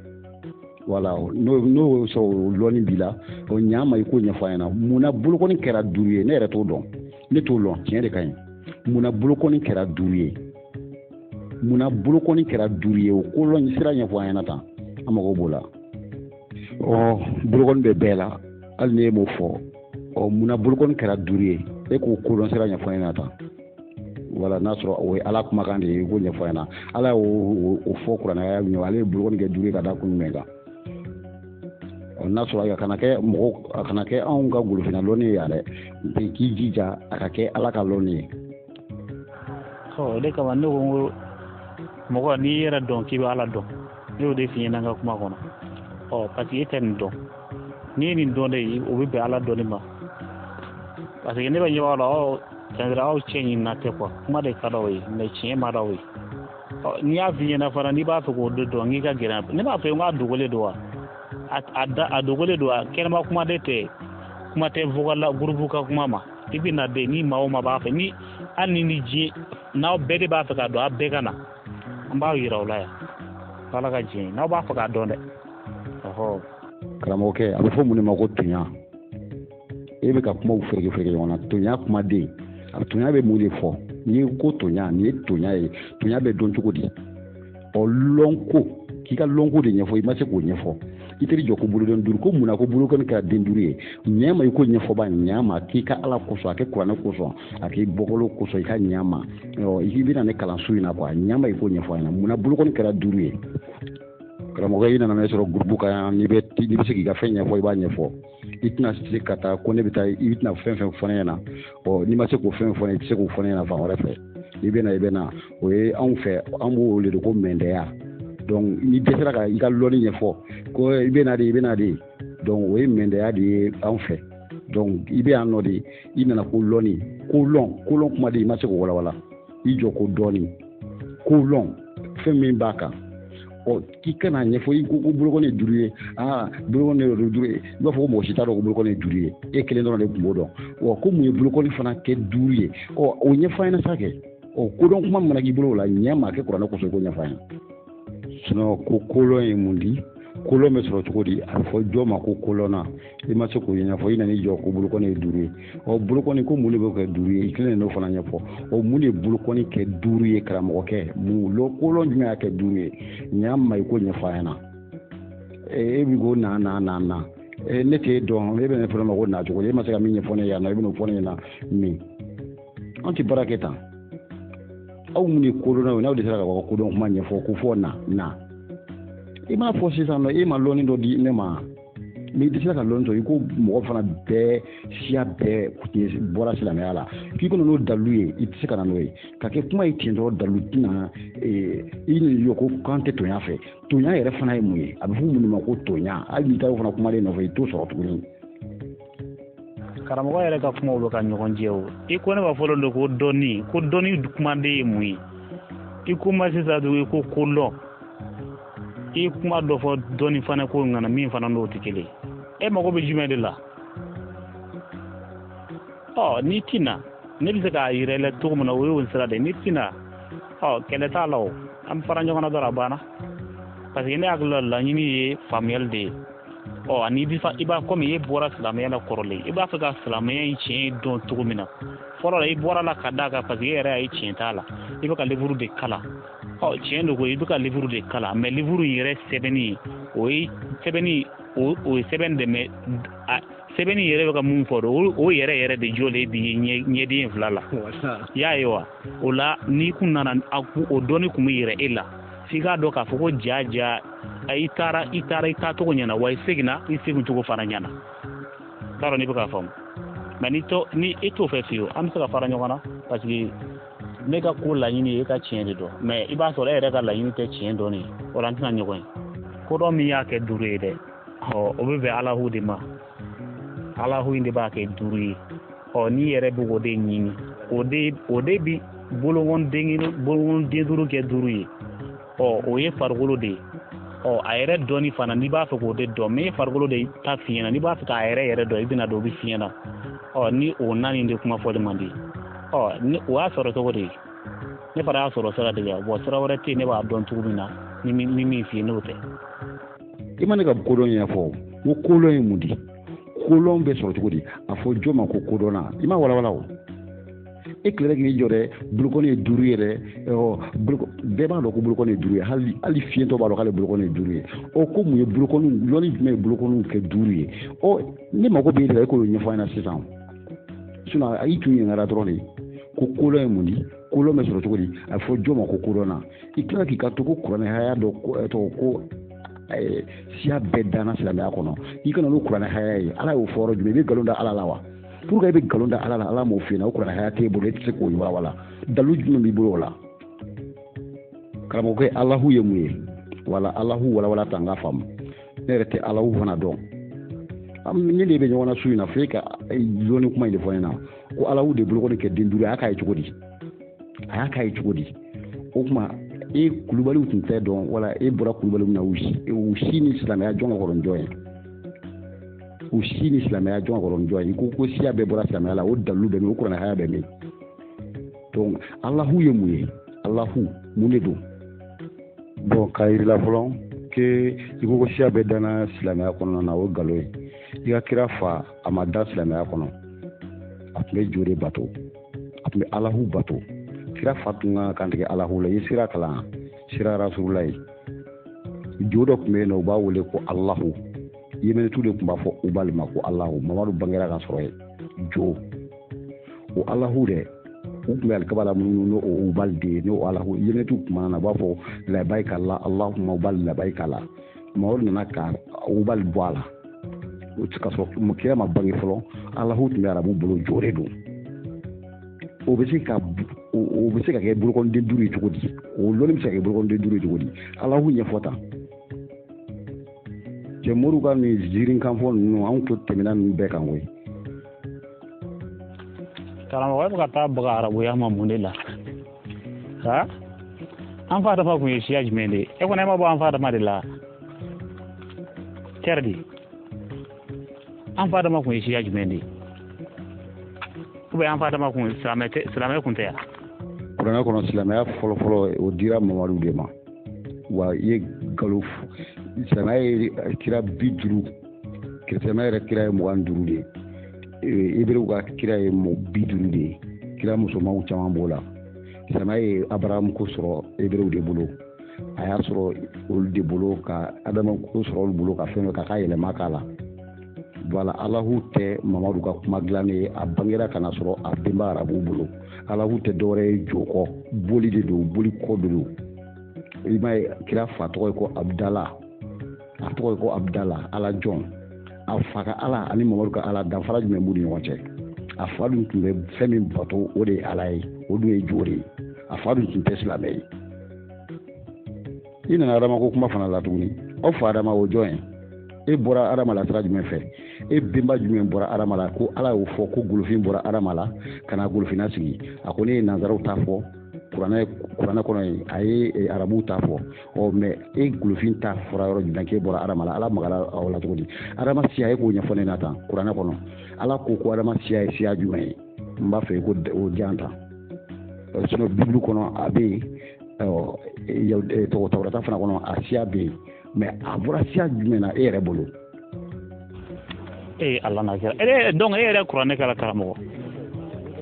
Wala n'o y'o sɔrɔ o lɔnni b'i la, o ɲa ma i k'o ɲɛfɔ an ɲɛna. Munna bolokɔni kɛra 5 ye? Ne yɛrɛ t'o dɔn, ne t'o lɔn, tiɲɛ de ka ɲi. Munna bolokɔni kɛra 5 ye? Munna bolokɔni kɛra 5 ye? O ko lɔn sira ɲɛfɔ an ɲɛna tan, an mago b'o la. Ɔ bolokɔni bɛ bɛɛ la, hali n'e m'o fɔ. Ɔ munna bolokɔni kɛra 5 ye? E k'o ko lɔn sira ɲɛfɔ an ɲɛna tan. Wala n'a sɔrɔ o ye Ala kumakan de ye, i k'o ɲɛfɔ an ɲɛna. Ala y'o fɔ kuranɛ aya ɲɛ, ale ye bolokɔni kɛ 5 ye ka da kun jumɛn kan? Ɔ n'a sɔrɔ a kana kɛ mɔgɔ, a kana kɛ anw ka golofinna lɔnni ye yan dɛ, k'i jija a ka kɛ Ala ka lɔnni ye. Ɔ o de kama ne ko n ko mɔgɔ n'i yɛrɛ dɔn k'i bɛ Ala dɔn, ne y'o de f'i ɲɛna n ka kuma kɔnɔ. Ɔ parce que e tɛ nin dɔn, n'i ye nin dɔn de, o bɛ bɛn Ala dɔnni ma. Parce que ne bɛ ɲɛ b'a la, aw c'est-à-dire aw cɛ ɲinina tɛ quoi, kuma de ka d'aw ye mais tiɲɛ ma d'aw ye. Ɔ n'i y'a f'i ɲɛna fana, n'i b'a fɛ k'o de dɔn, k'i ka gɛrɛ, ne b'a fɛ n k'a dogolen don wa? A dogolen don wa? Kɛnɛma kuma de tɛ, kuma tɛ vocal la groupe ka kuma ma. I bɛ na de, ni maa o maa b'a fɛ, ni hali ni diɲɛ n'aw bɛɛ de b'a fɛ k'a dɔn, aw bɛɛ ka na, an b'aw yira o la yan. Ala ka diɲɛ n'aw b'a fɛ k'a dɔn dɛ. Ɔhɔ. Karamɔgɔkɛ, a bɛ fɔ mun de ma ko tonya? E bɛ ka kumaw fereke fereke ɲɔgɔn na. Tonya kumaden, a tonya bɛ mun de fɔ? N'i ko tonya, nin ye tonya ye, tonya bɛ dɔn cogo di? Ɔ lɔnko, k'i ka lɔnko de ɲɛfɔ, i ma se k'o ɲɛfɔ. I teri jɔ ko boloden 5, ko munna ko bolokɔni kɛra den 5 ye? Ɲɛ ma i ko ɲɛfɔ ba, ɲɛ ma k'i ka Ala kosɔn, a kɛ kuranɛ kosɔn, a k'i bɔkolo kosɔn, i ka ɲɛ ma. Ɔ i bɛna ne kalan su in na quoi, ɲɛ ma i ko ɲɛfɔ an ɲɛna. Munna bolokɔni kɛra 5 ye? Karamɔgɔ, i nana ne sɔrɔ groupe kan yan, n'i bɛ se k'i ka fɛn ɲɛfɔ, i b'a ɲɛfɔ. I tɛna se ka taa ko ne bɛ taa, i tɛna fɛn fɛn fɔ ne ɲɛna. Ɔ n'i ma se k'o fɛn fɔ ne, i tɛ se k'o fɔ ne ɲɛna fan wɛrɛ fɛ. I bɛ na, i bɛ na. O ye anw fɛ, an b'o wele de ko mɛndɛya. Donc n'i dɛsɛra ka i ka lɔnni ɲɛfɔ, ko i bɛ na de, i bɛ na de. Donc o ye mɛndɛya de ye anw fɛ. Donc i bɛ yan nɔ de, i nana ko lɔnni, ko lɔn, ko lɔn kuma de, i ma se k'o walawala. I jɔ ko dɔɔni, ko lɔn, fɛn min b'a kan. Ɔ k'i kana ɲɛfɔ, i ko ko bolokɔni ye 5 ye, aa bolokɔni ye 5 ye, i b'a fɔ ko mɔgɔ si t'a dɔn ko bolokɔni ye 5 ye, e kelen dɔrɔn de tun b'o dɔn. Ɔ ko mun ye bolokɔni fana kɛ 5 ye? Ɔ o ɲɛfɔ an ɲɛna sa kɛ. Ɔ kodɔn kuma mana k'i bolo o la, ɲɛ ma kɛ kuranɛ kosɔn, i k'o ɲɛfɔ an ɲɛna. Sinon ko kolɔn ye mun di? Kolɔn bɛ sɔrɔ cogo di? A bɛ fɔ jɔn ma ko kolɔnna? I ma se k'o ɲɛfɔ, i nan'i jɔ ko bolokɔni ye 5 ye. Ɔ bolokɔni ko mun de bɛ kɛ 5 ye? I kelen de n'o fana ɲɛfɔ. Ɔ mun de ye bolokɔni kɛ 5 ye karamɔgɔkɛ? Mun kolɔn jumɛn y'a kɛ 5 ye? Ɲa ma i k'o ɲɛfɔ an ɲɛna. E bi ko na na na na. Ne t'e dɔn, e bɛ ne fana ma ko na cogo di? E ma se ka min ɲɛfɔ ne ɲɛna, e bɛn'o fɔ ne ɲɛna min? An tɛ baara kɛ tan. Aw minnu ye kodɔnnaw ye, n'aw dɛsɛra ka kodɔn kuma ɲɛfɔ, ko fɔ na na. I m'a fɔ sisan nɔ, e ma lɔnni dɔ di ne ma. N'i dɛsɛra ka lɔnni sɔrɔ, i ko mɔgɔ fana bɛɛ, siya bɛɛ bɔra silamɛya la. K'i kana n'o dalilu ye, i tɛ se ka na n'o ye. Ka kɛ kuma ye ten dɔrɔn, dalilu tɛna, i ni jɔ ko k'an tɛ tonya fɛ. Tonya yɛrɛ fana ye mun ye? A bɛ fɔ mun ma ko tonya? Hali n'i taara o fana kumaden nɔfɛ, i t'o sɔrɔ tuguni. Karamɔgɔ yɛrɛ ka kumaw bɛ ka ɲɔgɔn jɛ o. I ko ne b'a fɔlɔ de ko dɔnni, ko dɔnni kumaden ye mun ye? I ko ma sisan tugun, i ko ko lɔn. I kuma dɔ fɔ dɔnni fana ko ŋana min fana n'o tɛ kelen ye. E mago bɛ jumɛn de la? Ɔ n'i ti na, ne bɛ se k'a yira i la cogo min na, o y'o sira de ye. N'i ti na, ɔ kɛlɛ t'a la o. An bɛ fara ɲɔgɔn na dɔrɔn a banna. Parce que ne hakili la laɲini ye faamuyali de ye. Ɔ ani i b'a komi e bɔra silamɛya la kɔrɔlen, i b'a fɛ ka silamɛya in tiɲɛ dɔn cogo min na. Fɔlɔ la i bɔra la ka d'a kan parce que e yɛrɛ y'a ye tiɲɛ t'a la. I bɛ ka livre de kalan. Ɔ tiɲɛ don ko i bɛ ka livre de kalan, mais livre in yɛrɛ sɛbɛnni, o ye sɛbɛnni, o ye sɛbɛn de, mais sɛbɛnni yɛrɛ bɛ ka mun fɔ o yɛrɛ yɛrɛ de jɔlen b'i ɲɛden fila la. I y'a ye wa? O la n'i kun nana o dɔnni kun bɛ yɛrɛ e la. F'i k'a dɔn k'a fɔ ko ja ja i taara i taara i taacogo ɲɛna, wa i seginna i segincogo fana ɲɛna. T'a dɔn n'i bɛ k'a faamu. Mais ni e t'o fɛ fiyewu, an bɛ se ka fara ɲɔgɔn na parce que ne ka ko laɲini ye e ka tiɲɛ de dɔn, mais i b'a sɔrɔ e yɛrɛ ka laɲini tɛ tiɲɛ dɔnni ye, o la an tɛna ɲɔgɔn ye. Kodɔn min y'a kɛ 5 ye dɛ, ɔ o bɛ bɛn Alahu de ma. Alahu in de b'a kɛ 5 ye. Ɔ n'i yɛrɛ bɛ k'o de ɲini, o de bi bolokɔni den 5 kɛ 5 ye. Ɔ o ye farikolo de ye. Ɔ a yɛrɛ dɔnni fana, n'i b'a fɛ k'o de dɔn, min ye farikolo de ta f'i ɲɛna, n'i b'a fɛ k'a yɛrɛ yɛrɛ dɔn, i bɛna dɔn o bɛ f'i ɲɛna. Ɔ ni o naani de kuma fɔli man di. Ɔ ni o y'a sɔrɔ cogo di? Ne fana y'a sɔrɔ sira de kan. Bon sira wɛrɛ tɛ yen ne b'a dɔn cogo min na ni min f'i ye n'o tɛ. I ma ne ka kodɔn ɲɛfɔ. N ko kodɔn ye mun di? Kodɔn bɛ sɔrɔ cogo di? A fɔ jɔn ma ko kodɔnna? I ma walawala o. E tilala k'i jɔ dɛ, bolokɔni ye 5 ye dɛ. Bɛɛ b'a dɔn ko bolokɔni ye 5 ye. Hali fiyentɔ b'a dɔn k'ale bolokɔni ye 5 ye. Ɔ ko mun ye bolokɔni, lɔnni jumɛn ye bolokɔniw kɛ 5 ye? Ɔ ne mako b'e de la, e k'o ɲɛfɔ an ɲɛna sisan. Sinon a y'i tun ɲininkara dɔrɔn de ko kodɔn ye mun di? Kodɔn bɛ sɔrɔ cogo di? A fɔ jɔn ma ko kodɔnna? I tilala k'i ka to ko kuranɛ haya dɔ tɔgɔ ko siya bɛɛ danna silamɛya kɔnɔ. I kana n'o kuranɛ haya ye. Ala y'o fɔ yɔrɔ jumɛn? I bɛ nkalon da Ala la wa? Pourquoi i bɛ nkalon da Ala la? Ala m'o f'i ɲɛna. O kuranɛ haya t'e bolo, e tɛ se k'o walawala. Dalu jumɛn b'i bolo o la? Karamɔgɔkɛ, Alahu ye mun ye? Wala Alahu walawala ta n k'a faamu. Ne yɛrɛ tɛ Alahu fana dɔn. Ne de bɛ ɲɔgɔn na su in na, f'e ka lɔnni kuma in de fɔ n ɲɛna. Ko Alahu de bolokɔni kɛ den 5 ye, a y'a k'a ye cogo di? A y'a k'a ye cogo di? O tuma e kulubaliw tun tɛ dɔn, wala e bɔra kulubaliw na, u si ni silamɛya jɔn ka kɔrɔ ni jɔn ye? U si ni silamɛya jɔn ka kɔrɔ ni jɔn ye? I ko ko siya bɛɛ bɔra silamɛya la, o dalilu bɛ min? O kuranɛ haya bɛ min? Donc Alahu ye mun ye? Alahu mun de don? Bon, k'a yir'i la fɔlɔ ke i ko ko siya bɛɛ danna silamɛya kɔnɔna na, o ye nkalon ye. I ka kira fa, a ma da silamɛya kɔnɔ. A tun bɛ jo de bato, a tun bɛ Alahu bato. Kira fa tun ka kan tigɛ Alahu la. I ye sira kalan, sira rasulula ye. Jo dɔ tun bɛ yen nɔ, u b'a wele ko Alahu. Yemenitu de tun b'a fɔ Ubali ma ko Alahu. Mamadu bangera ka sɔrɔ yen jo. O Alahu dɛ, u tun bɛ alikaba la minnu n'o Ubali de ye, n'o Alahu. Yemenitu kumana na, u b'a fɔ labayika la, Allahumma Ubali labayika la. Mamadu nana ka Ubali bɔ a la. O ka sɔrɔ kira ma bange fɔlɔ, Alahu tun bɛ arabu bolo, jo de don. O bɛ se ka kɛ bolokɔniden 5 ye cogo di? O lɔnni bɛ se ka kɛ bolokɔniden 5 ye cogo di? Alahu ɲɛfɔ tan. Cɛ moriw ka nin ziiri kan fɔ ninnu, anw to tɛmɛna ninnu bɛɛ kan koyi. Karamɔgɔ, e bɛ ka taa baga arabuya ma mun de la? Ha? An fa Adama kun ye siya jumɛn de ye? E kɔni e ma bɔ an fa Adama de la? Cɛri di? An fa Adama kun ye siya jumɛn de ye? Ou bien an fa Adama kun silamɛ kun tɛ yan? Kuranɛ kɔnɔ silamɛya fɔlɔfɔlɔ o dira Mamadu de ma. Wa i ye nkalon, silamɛya ye kira 50, kerecɛnmaya yɛrɛ kira ye 25 de ye. Ebrew ka kira ye 50 de ye. Kira musomanw caman b'o la. Silamɛya ye Abrahamu ko sɔrɔ Ebrew de bolo. A y'a sɔrɔ olu de bolo ka Adama ko sɔrɔ olu bolo ka fɛn dɔ k'a ka yɛlɛma k'a la. Voilà, Alahu tɛ Mamadu ka kuma dilannen ye, a bangera ka na sɔrɔ a benba arabuw bolo. Alahu tɛ dɔwɛrɛ ye jo kɔ, boli de don, boli kɔ de don. I m'a ye kira fa tɔgɔ ye ko Abudala, a tɔgɔ ye ko Abudala, Ala jɔn. A fa ka Ala ani Mamadu ka Ala, danfara jumɛn b'u ni ɲɔgɔn cɛ? A fa dun tun bɛ fɛn min bato, o de ye Ala ye, o dun ye jo de ye. A fa dun tun tɛ silamɛ ye. I nana Adama ko kuma fana la tuguni. Aw fa Adama o jɔn ye? E bɔra Adama la sira jumɛn fɛ? E benba jumɛn bɔra Adama la ko Ala y'o fɔ ko golofin bɔra Adama la ka na golofinna sigi? A ko ne ye nanzaraw ta fɔ kuranɛ kɔnɔ yen, a ye arabuw ta fɔ. Ɔ mɛ e golofin ta fɔra yɔrɔ jumɛn k'e bɔra Adama la? Ala magara aw la cogo di? Adama siya e k'o ɲɛfɔ ne na tan kuranɛ kɔnɔ. Ala ko ko Adama siya ye siya jumɛn ye? N b'a fɛ i ko o diyan tan. Sinon Bible kɔnɔ a bɛ yen, tɔgɔ Tawurata fana kɔnɔ a siya bɛ yen. Mais a bɔra siya jumɛn na e yɛrɛ bolo? Ee Ala n'a kɛra. E donc e yɛrɛ kuranɛ kɛra karamɔgɔ.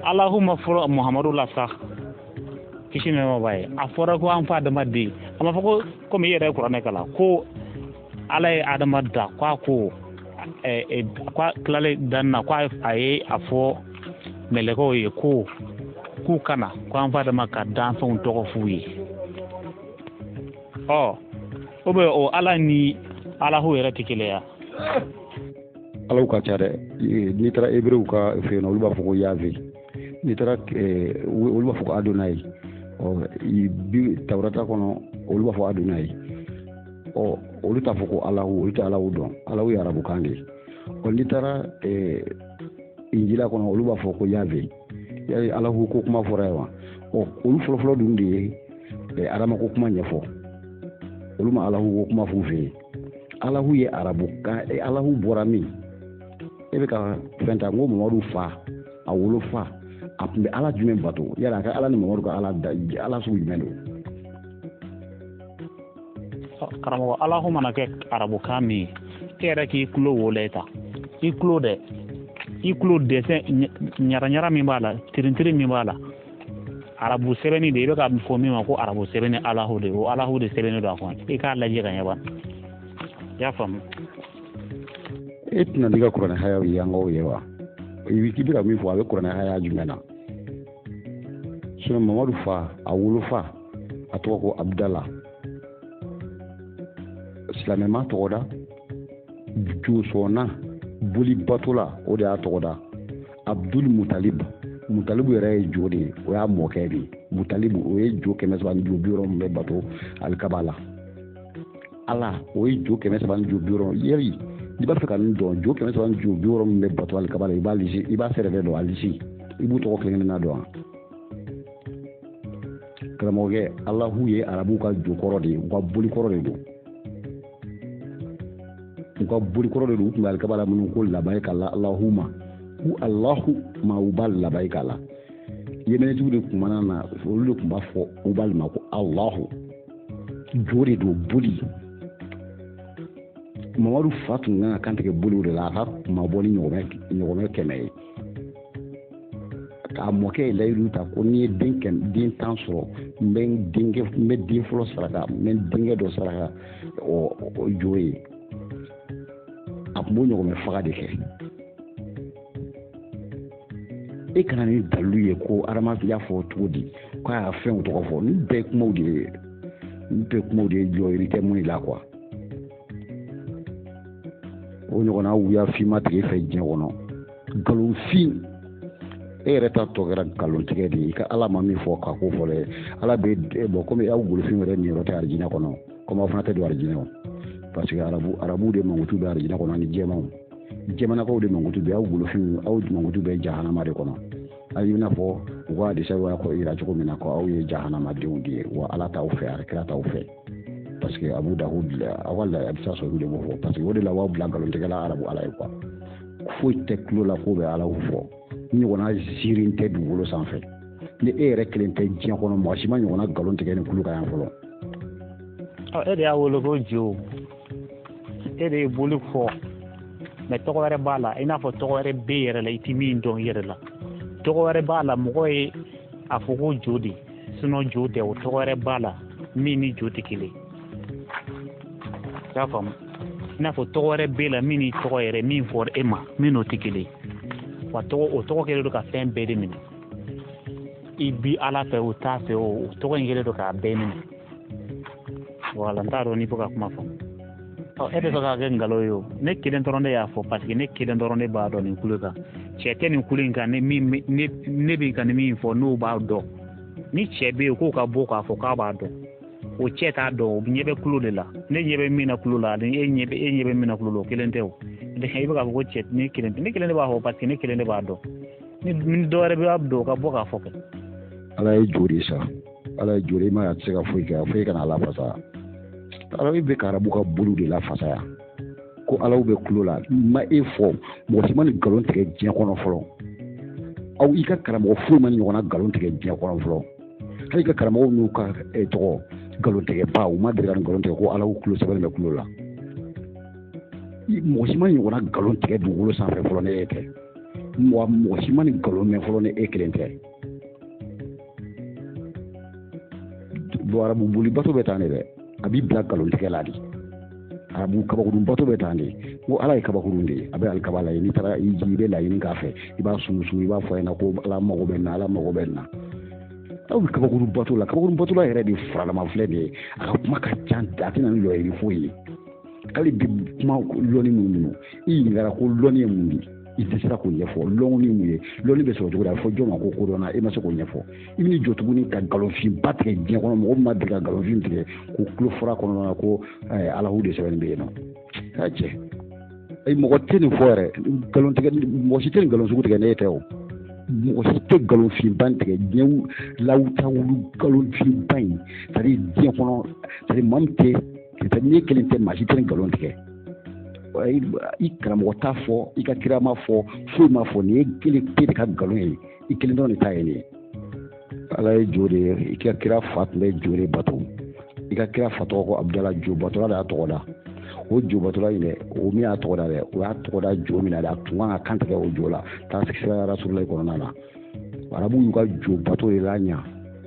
Alahuma fɔlɔ Muhamadu la sa. Kisi nɛɛma b'a ye. A fɔra ko an fa Adama den. A ma fɔ ko komi i yɛrɛ kuranɛ kalan ko Ala ye Adama da k'a ko k'a tilalen danni na ko a ye a fɔ mɛlɛkɛw ye ko k'u kana ko an fa Adama ka danfɛnw tɔgɔ f'u ye. Ɔ o bɛ o Ala ni Alahu yɛrɛ tɛ kelen ya. Alaw ka ca dɛ. N'i taara Ebrew ka fɛ yen nɔ, olu b'a fɔ ko Yave. N'i taara olu b'a fɔ ko Adonayi. Ɔ Tawurata kɔnɔ olu b'a fɔ Adonayi. Ɔ olu t'a fɔ ko Alahu, olu tɛ Alahu dɔn. Alahu ye arabukan de ye. Ɔ n'i taara Injila kɔnɔ olu b'a fɔ ko Yave. Yali Alahu ko kuma fɔra yen wa? Ɔ olu fɔlɔfɔlɔ dun de ye Adama ko kuma ɲɛfɔ. Olu ma Alahu ko kuma f'u fɛ yen. Alahu ye arabukan, Alahu bɔra min? E bɛ ka fɛn ta n ko Mamadu fa, a wolofa, a tun bɛ Ala jumɛn bato? Yala a ka Ala ni Mamadu ka Ala da, Ala sugu jumɛn don? Karamɔgɔ, Alahu mana kɛ arabukan min ye, e yɛrɛ k'i tulo wolo ta, i tulo dɛ, i tulo dɛsɛ ɲara ɲara min b'a la, tirintiri min b'a la, arabu sɛbɛnni de i bɛ ka fɔ min ma ko arabu sɛbɛnni Alahu de, o Alahu de sɛbɛnnen don a kɔnɔ. I k'a lajɛ ka ɲɛ ban. I y'a faamu? E tɛna n'i ka kuranɛ hayaw ye an k'o ye wa? I bɛ ka min fɔ, a bɛ kuranɛ haya jumɛn na? Sinon Mamadu fa, a wolofa, a tɔgɔ ko Abudala. Silamɛ ma tɔgɔ da, josɔnna boli bato la, o de y'a tɔgɔ da. Abdul Mutalib, Mutalibu yɛrɛ ye jo de ye, o y'a mɔkɛ de ye. Mutalibu, o ye jo 300 ni jo 60 min bɛ bato alikaba la. Ala, o ye jo 300 ni jo 60. Yɛri, n'i b'a fɛ ka nin dɔn, jo 300 ni jo 60 min bɛ bato alikaba la, i b'a lisi, i b'a sɛrɛfɛ dɔn, a lisi, i b'u tɔgɔ kelen kelenna dɔn wa? Karamɔgɔkɛ, Alahu ye arabuw ka jokɔrɔ de ye, u ka bolikɔrɔ de don. U ka bolikɔrɔ de don, u tun bɛ alikaba la minnu ko labayi ka la Alahu ma, ko Alahu ma, u b'a labayi ka la. Yɛmɛnɛtigiw de tun mana na, olu de tun b'a fɔ u b'a ma ko Alahu. Jo de don, boli. Mamadu fa tun kan ka kan tigɛ boliw de la, a ka kuma bɔ ni ɲɔgɔmɛ 100 ye. K'a mɔkɛ ye layidu ta ko n'i ye den 10 sɔrɔ, n bɛ den fɔlɔ saraka, n bɛ denkɛ dɔ saraka o jo ye. A tun b'o ɲɔgɔmɛ faga de kɛ. E kana ni dalilu ye ko adama y'a fɔ cogo di k'a y'a fɛnw tɔgɔ fɔ. Nin bɛɛ kumaw de ye, nin bɛɛ kumaw de ye, jɔyɔrɔ tɛ mun la quoi. O ɲɔgɔnna wuya finma tigɛ fɛ diɲɛ kɔnɔ, nkalonfin. E yɛrɛ ta tɔ kɛra nkalontigɛ de ye. I ka Ala ma min fɔ k'a ko fɔ dɛ. Ala bɛ bɔn komi aw golofin yɛrɛ niyɔrɔ tɛ arijinɛ kɔnɔ, komi aw fana tɛ don arijinɛ o. Parce que arabu de mankutu bɛ arijinɛ kɔnɔ ani jɛmanw. Jɛmanakaw de mankutu bɛ, aw golofin, aw mankutu bɛ jahanama de kɔnɔ. Aw i n'a fɔ u ka hadisa y'a yira cogo min na ko aw ye jahanamadenw de ye, wa Ala t'aw fɛ, a kira t'aw fɛ. Parce que Abu Dawud, aw ka hadisa sɔrɔ de b'o fɔ. Parce que o de la b'aw bila nkalontigɛla arabu Ala ye quoi. Foyi tɛ tulo la k'o bɛ Ala fɔ. Ni ɲɔgɔnna ziiri tɛ dugukolo sanfɛ. Ni e yɛrɛ kelen tɛ diɲɛ kɔnɔ, mɔgɔ si ma ɲɔgɔnna nkalon tigɛ ni kulu kan yan fɔlɔ. E de y'a wele ko jo. E de ye boli fɔ. Mɛ tɔgɔ wɛrɛ b'a la, i n'a fɔ tɔgɔ wɛrɛ bɛ yɛrɛ la, i ti min dɔn i yɛrɛ la. Tɔgɔ wɛrɛ b'a la, mɔgɔ ye a fɔ ko jo de, sinon jo tɛ, o tɔgɔ wɛrɛ b'a la min ni jo tɛ kelen. I y'a faamu? I n'a fɔ tɔgɔ wɛrɛ b'e la min ni tɔgɔ yɛrɛ min fɔra e ma, min n'o tɛ kelen. Wa tɔgɔ, o tɔgɔ kɛlen don ka fɛn bɛɛ de minɛ. I bi Ala fɛ o t'a fɛ o, o tɔgɔ in kɛlen don k'a bɛɛ minɛ. Wala, n t'a dɔn n'i bɛ ka kuma faamu. E bɛ fɛ k'a kɛ nkalon ye o. Ne kelen dɔrɔn de y'a fɔ, parce que ne kelen dɔrɔn de b'a dɔn nin kulu kan. Cɛ tɛ nin kulu in kan, ne bɛ ka nin min fɔ n'o b'a dɔn. Ni cɛ bɛ yen k'o ka bɔ k'a fɔ k'a b'a dɔn, o cɛ t'a dɔn, o ɲɛ bɛ kulo de la. Ne ɲɛ bɛ min na kulo la, ani e ɲɛ bɛ min na kulo la, o kelen tɛ o. I bɛ k'a fɔ ko cɛ ne kelen de b'a fɔ, parce que ne kelen de b'a dɔn. Ni dɔ wɛrɛ b'a dɔn, o ka bɔ k'a fɔ kɛ. Ala ye jo de sa. Ala ye jo de, i ma a tɛ se ka foyi kɛ, a foyi kana lafasa. Ala bɛ ka arabu ka boliw de lafasa yan. Ko Alaw bɛ kulo la, ma e fɔ, mɔgɔ si ma nin nkalon tigɛ diɲɛ kɔnɔ fɔlɔ. Aw i ka karamɔgɔ foyi ma nin ɲɔgɔnna nkalon tigɛ diɲɛ kɔnɔ fɔlɔ. Hali ka karamɔgɔw n'u ka tɔgɔ nkalontigɛba, u ma deli ka nkalon tigɛ ko Alaw kulo sɛbɛnnen bɛ kulo la. Mɔgɔ si ma ɲɔgɔnna nkalon tigɛ dugukolo sanfɛ fɔlɔ ni e tɛ. Mɔgɔ si ma nin nkalon mɛn fɔlɔ ni e kelen tɛ. Bon, arabu bolibato bɛ tan de dɛ. A b'i bila nkalontigɛ la de. Arabu kabakurun bato bɛ tan de. Ko Ala ye kabakurun de ye, a bɛ alikaba la yen. N'i taara i jigi, i bɛ laɲini k'a fɛ, i b'a sumusumu, i b'a fɔ a ɲɛna ko Ala mago bɛ nin na, Ala mago bɛ nin na. Aw bɛ kabakurun bato la, kabakurun bato la yɛrɛ de faralama filɛ nin ye. A ka kuma ka ca, a tɛ na ni lɔyiri foyi ye. Hali bi kuma lɔnni minnu, i ɲininkara ko lɔnni ye mun de ye, i tɛ sera k'o ɲɛfɔ. Lɔnni mun ye, lɔnni bɛ sɔrɔ cogo di, a bɛ fɔ jɔn ma ko kodɔnna, e ma se k'o ɲɛfɔ. I bɛ jɔ tuguni ka nkalonfinba tigɛ diɲɛ kɔnɔ, mɔgɔ min ma deli ka nkalonfin tigɛ ko kulo fura kɔnɔna na ko Alahu de sɛbɛnnen bɛ yen nɔ. A cɛ, mɔgɔ tɛ nin fɔ yɛrɛ, nkalon tigɛ, mɔgɔ si tɛ nin nkalon sugu tigɛ ne tɛ o. Mɔgɔ si tɛ nkalonfinba in tigɛ diɲɛ lawutawulu nkalonfinba in, c'est à dire diɲɛ kɔnɔ, c'est à dire maa min tɛ, c'est à dire ne kelen tɛ, maa si tɛ nin nkalon tigɛ. I karamɔgɔ t'a fɔ, i ka kira ma fɔ, foyi ma fɔ, nin ye kelen pe de ka nkalon ye, i kelen dɔrɔn de ta ye nin ye. Ala ye jo de ye, i ka kira fa tun bɛ jo de bato. I ka kira fa tɔgɔ ko Abudala, jobatɔla de y'a tɔgɔ da. O jobatɔla in dɛ, o min y'a tɔgɔ da dɛ, o y'a tɔgɔ da jo min na dɛ, a tun kan ka kan tigɛ o jo la. Taa sira Rasululayi kɔnɔna la. Arabu y'u ka jobato de la ɲa,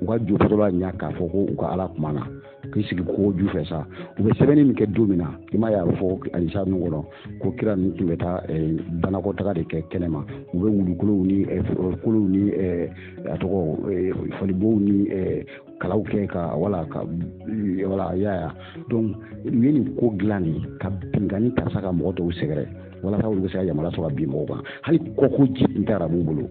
u ka jobato la ɲa k'a fɔ ko u ka Ala kuma na. K'i sigi kogo ju fɛ sa, u bɛ sɛbɛnni min kɛ don min na, i m'a ye a bɛ fɔ alisa ninnu kɔnɔ ko kira ninnu tun bɛ taa banakɔtaga de kɛ kɛnɛma. U bɛ wulukolow ni kolow ni a tɔgɔ falibow ni kalaw kɛ ka wala ka wala y'a donc u ye nin ko dilan de ka binkanni ta sa ka mɔgɔ tɔw sɛgɛrɛ walasa olu bɛ se ka yamaruya sɔrɔ ka bin mɔgɔw kan. Hali kɔko ji tun tɛ arabuw bolo.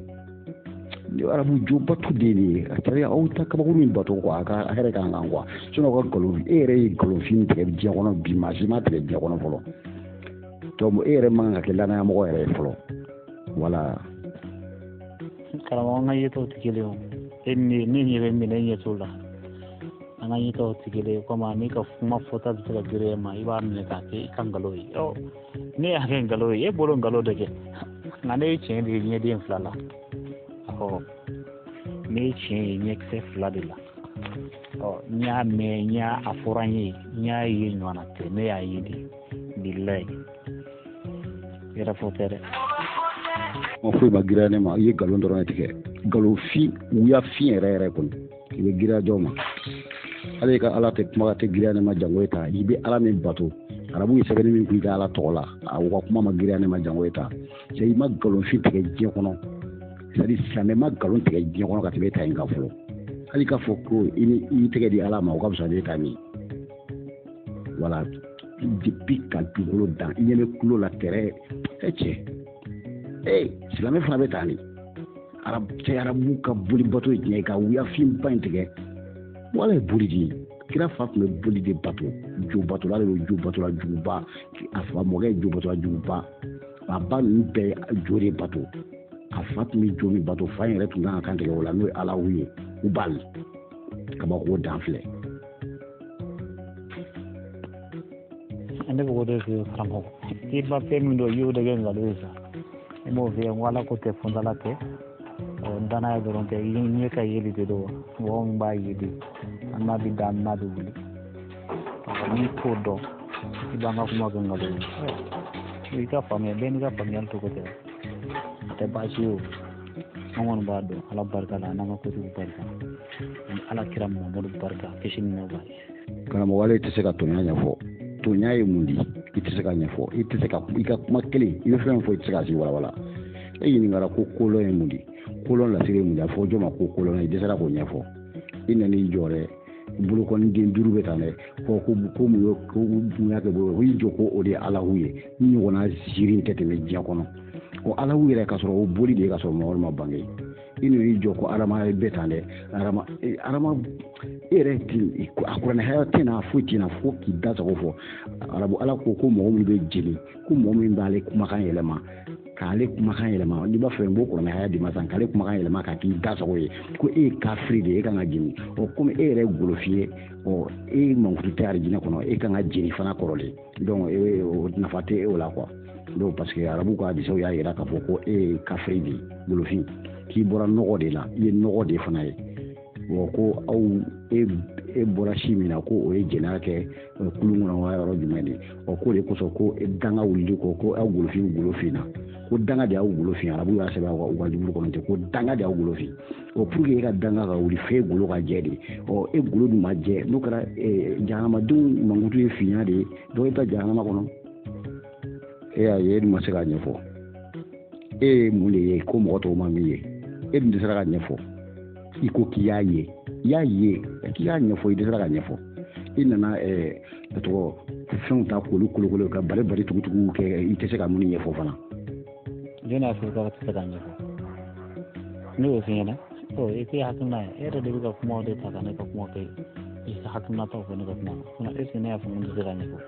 Arabu jobato de ye a cari aw ta kabakuru in bato quoi, a ka hɛrɛ k'an kan quoi. Sinon aw ka nkalon, e yɛrɛ ye nkalonfin tigɛ diɲɛ kɔnɔ bi, maa si ma tigɛ diɲɛ kɔnɔ fɔlɔ. Donc e yɛrɛ man kan ka kɛ lanayamɔgɔ yɛrɛ ye fɔlɔ. Voilà. Karamɔgɔ, an ka yetaw tɛ kelen o. E ni ne ɲɛ bɛ min na, e ɲɛ t'o la. An ka yetaw tɛ kelen ye, komi n'i ka kuma fɔta bɛ se ka girinya e ma, i b'a minɛ k'a kɛ i ka nkalon ye. Ɔ, ne y'a kɛ nkalon ye, e bolo nkalon de kɛ. Nka ne ye tiɲɛ de ye ɲɛden fila la. Ɔ, ne ye tiɲɛ ye ɲɛkisɛ fila de la. Ɔ, n y'a mɛn, n y'a a fɔra n ye, n y'a ye ɲɔgɔn na tɛ, ne y'a ye de. Bilayi. Yɛrɛ fɔ tɛ dɛ. Ma foyi ma girinya ne ma, i ye nkalon dɔrɔn de tigɛ. Nkalonfin, wuya fin yɛrɛ yɛrɛ kɔni, i bɛ girinya jɔn ma. Hali i ka Ala tɛ kuma tɛ girinya ne ma jango e ta. I bɛ Ala min bato, arabu ye sɛbɛnni min k'i ka Ala tɔgɔ la, a u ka kuma ma girinya ne ma jango e ta. Cɛ, i ma nkalonfin tigɛ diɲɛ kɔnɔ. C'est-à-dire silamɛ ma nkalon tigɛ diɲɛ kɔnɔ ka tɛmɛ e ta in kan fɔlɔ. Hali k'a fɔ ko i ni i tɛgɛ di Ala ma, o ka fisa n'e ta min ye. Voilà. Depuis ka dugukolo dan, i ɲɛ bɛ kulo la tɛrɛ. E cɛ, ee silamɛ fana bɛ tan de. Cɛ, arabu ka bolibato ye diɲɛ ye ka wuyafinba in tigɛ. Wala ye boli de ye. Kira fa tun bɛ boli de bato. Jo batola de don, jo batola juguba. A fa mɔkɛ ye jo batola juguba. A ba ninnu bɛɛ jo de bato. A fa tun bɛ jo min bato, fa in yɛrɛ tun kan ka kan tigɛ o la, n'o ye Alahu ye. Ubal. Kabako dan filɛ. Ne bɛ k'o de f'i ye karamɔgɔ. I ma fɛn min dɔn, i y'o de kɛ nkalon ye sa. N b'o f'i ye, n ko Ala ko tɛ fɔntala tɛ. Danaya dɔrɔn tɛ, ɲɛ ka yeli de don. Mɔgɔ min b'a ye de, an n'a bɛ da, an n'a bɛ wuli. N'i t'o dɔn, i b'an ka kuma kɛ nkalon ye. I ka faamuya, bɛɛ n'i ka faamuyali cogo tɛ. A tɛ baasi ye o. An kɔni b'a dɔn, Ala barika la, an n'an ka kojugu barika. Ani Ala kira Muhamadu barika, kisi ni nɛɛma b'a ye. Karamɔgɔ, ale tɛ se ka tɔɲɔ ɲɛfɔ. Tɔɲɔ ye mun di? I tɛ se ka ɲɛfɔ. I tɛ se ka i ka kuma kelen, i bɛ fɛn fɔ, i tɛ se k'a si walawala. E ɲininkara ko kolɔn ye mun di? Kolɔn lasiri ye mun di? A fɔ jɔn ma ko kolɔn, i dɛsɛra k'o ɲɛfɔ. I nan'i jɔ dɛ, bolokɔni den duuru bɛ tan dɛ, ko ko ko mun ye, ko mun y'a kɛ bolo, ko i jɔ ko o de ye Alahu ye. Ni ɲɔgɔnna ziiri tɛ tɛmɛ diɲɛ kɔnɔ. O Alahu yɛrɛ ka sɔrɔ o boli de ye ka sɔrɔ mɔgɔ ma bange. I nan'i jɔ ko Adama bɛ tan dɛ, Adama, Adama, e yɛrɛ ti, a kuranɛ haya tɛ na, foyi tɛ na, fo k'i da sago fɔ. Arabu Ala ko ko mɔgɔ min bɛ jeni, ko mɔgɔ min b'ale kumakan yɛlɛma, k'ale kumakan yɛlɛma, n'i b'a fɛ n b'o kuranɛ haya d'i ma sisan, k'ale kumakan yɛlɛma k'a k'i da sago ye, ko e ye kafiri de ye, e kan ka jeni. Ɔ, komi e yɛrɛ ye golofin ye, ɔ, e mankutu tɛ arijinɛ kɔnɔ, e kan ka jeni fana kɔrɔlen. Donc, e, o nafa tɛ e o la quoi. Donc, parce que arabu ka hadisaw y'a yira k'a fɔ ko e ye kafiri de ye, golofin, k'i bɔra nɔgɔ de la, i ye nɔgɔ de fana ye. Bon, ko aw, e bɔra si min na, ko o ye jɛnɛya kɛ kulun kɔnɔ wa yɔrɔ jumɛn de. Ɔ, k'o de kosɔn ko danga wulili kɔ, ko aw golofin golo finna. Ko danga de y'aw golo fin, arabu y'a sɛbɛn u ka juburu kɔnɔ ten, ko danga de y'aw golo fin. Ɔ, pour que e ka danga ka wuli, f'e golo ka jɛ de. Ɔ, e golo dun ma jɛ, n'o kɛra, jahanamadenw mankutu ye finya de ye, donc e bɛ taa jahanama kɔnɔ. E y'a ye, e dun ma se k'a ɲɛfɔ. E ye mun de ye ko mɔgɔ tɔw ma min ye? E dun dɛsɛra k'a ɲɛfɔ. I ko k'i y'a ye, i y'a ye, k'i y'a ɲɛfɔ, i dɛsɛra k'a ɲɛfɔ. I nana, a tɔgɔ, fɛnw ta k'olu kolokolo ka bari bari tugutugu kɛ, i tɛ se ka minnu ɲɛfɔ fana. Jɔn y'a fɔ k'a tɛ se k'a ɲɛfɔ? Ne y'o f'i ɲɛna. Ɔ, i k'i hakilina ye, e yɛrɛ de bɛ ka kumaw de ta ka ne ka kuma kɛ, i ka hakilina t'aw fɔ ne ka kuma na. Sinon, est ce que ne y'a fɔ ko n tɛ se k'a ɲɛfɔ?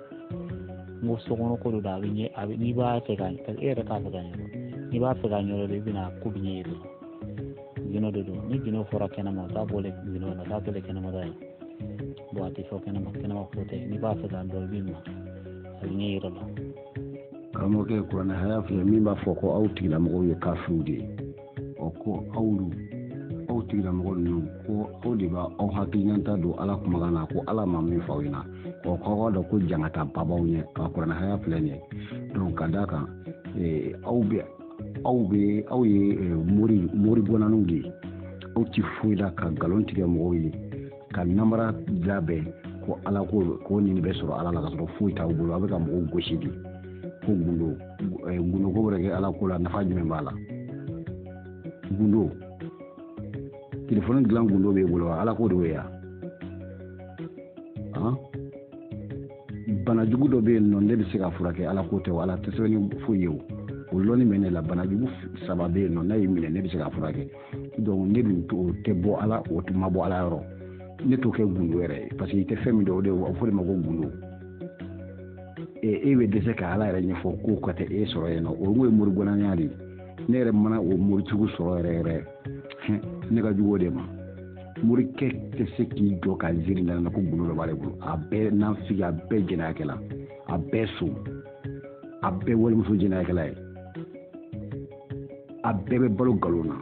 N ko sokɔnɔ ko don, a bɛ ɲɛ, a bɛ, n'i b'a fɛ k'a ɲɛ, parce que e yɛrɛ t'a fɛ k'a ɲɛfɔ. N'i b'a fɛ k'a ɲɛdɔn de, i bɛna ko bɛ ɲɛ yir'i la. Gindo de don. Ni gindo fɔra kɛnɛma, o t'a bɔlen gindo la, o t'a kɛlen kɛnɛma ta ye. Bon, a tɛ fɔ kɛnɛma, kɛnɛma ko tɛ. N'i b'a fɛ k'a dɔn, i bɛ na, a bɛ ɲɛ yir'i la. Karamɔgɔkɛ, kuranɛ haya filɛ min b'a fɔ ko aw tigilamɔgɔw ye kafiriw de ye. Ɔ, ko aw Aw tigilamɔgɔ ninnu ko aw de b'aw hakilinata don Ala kumakan na, ko Ala ma min fɔ aw ɲɛna, ɔ k'aw k'a dɔn ko jangata ba b'aw ɲɛ, ka kuranɛ haya filɛ nin ye. Donc ka d'a kan aw bɛ aw bɛ aw ye mori bɔnnaninw de ye, aw ti foyi la ka nkalon tigɛ mɔgɔw ye, ka namara labɛn ko Ala ko nin bɛ sɔrɔ Ala la, ka sɔrɔ foyi t'aw bolo, aw bɛ ka mɔgɔw gosi de. Ko gundo ko bɛ kɛ Ala ko la, nafa jumɛn b'a la? Gundo telefɔni dilan gundo b'e bolo wa? Ala ko de y'o ye wa? Banajugu dɔ bɛ yen nɔ, ne bɛ se ka furakɛ, Ala ko tɛ o, Ala tɛ sɛbɛn ni foyi ye o, o lɔnni bɛ ne la. Banajugu 3 bɛ yen nɔ, n'a y'i minɛ ne bɛ se ka furakɛ. Donc ne dun o tɛ bɔ Ala, o ma bɔ Ala yɔrɔ, ne t'o kɛ gundo yɛrɛ ye, parce que i tɛ fɛn min dɔn, o de a bɛ fɔ de ma ko gundo. E bɛ dɛsɛ ka Ala yɛrɛ ɲɛfɔ ko ka tɛ e sɔrɔ yen nɔ, o ye mori gɔnaniya de ye. Ne yɛrɛ mana o moritigiw sɔrɔ yɛrɛ yɛrɛ, ne ka jugu o de ma. Morikɛ tɛ se k'i jɔ ka ziiri da ko gundo dɔ b'ale bolo, a bɛɛ nafigi, a bɛɛ jɛnɛyakɛla, a bɛɛ so, a bɛɛ walimuso jɛnɛyakɛla ye, a bɛɛ bɛ balo nkalon na.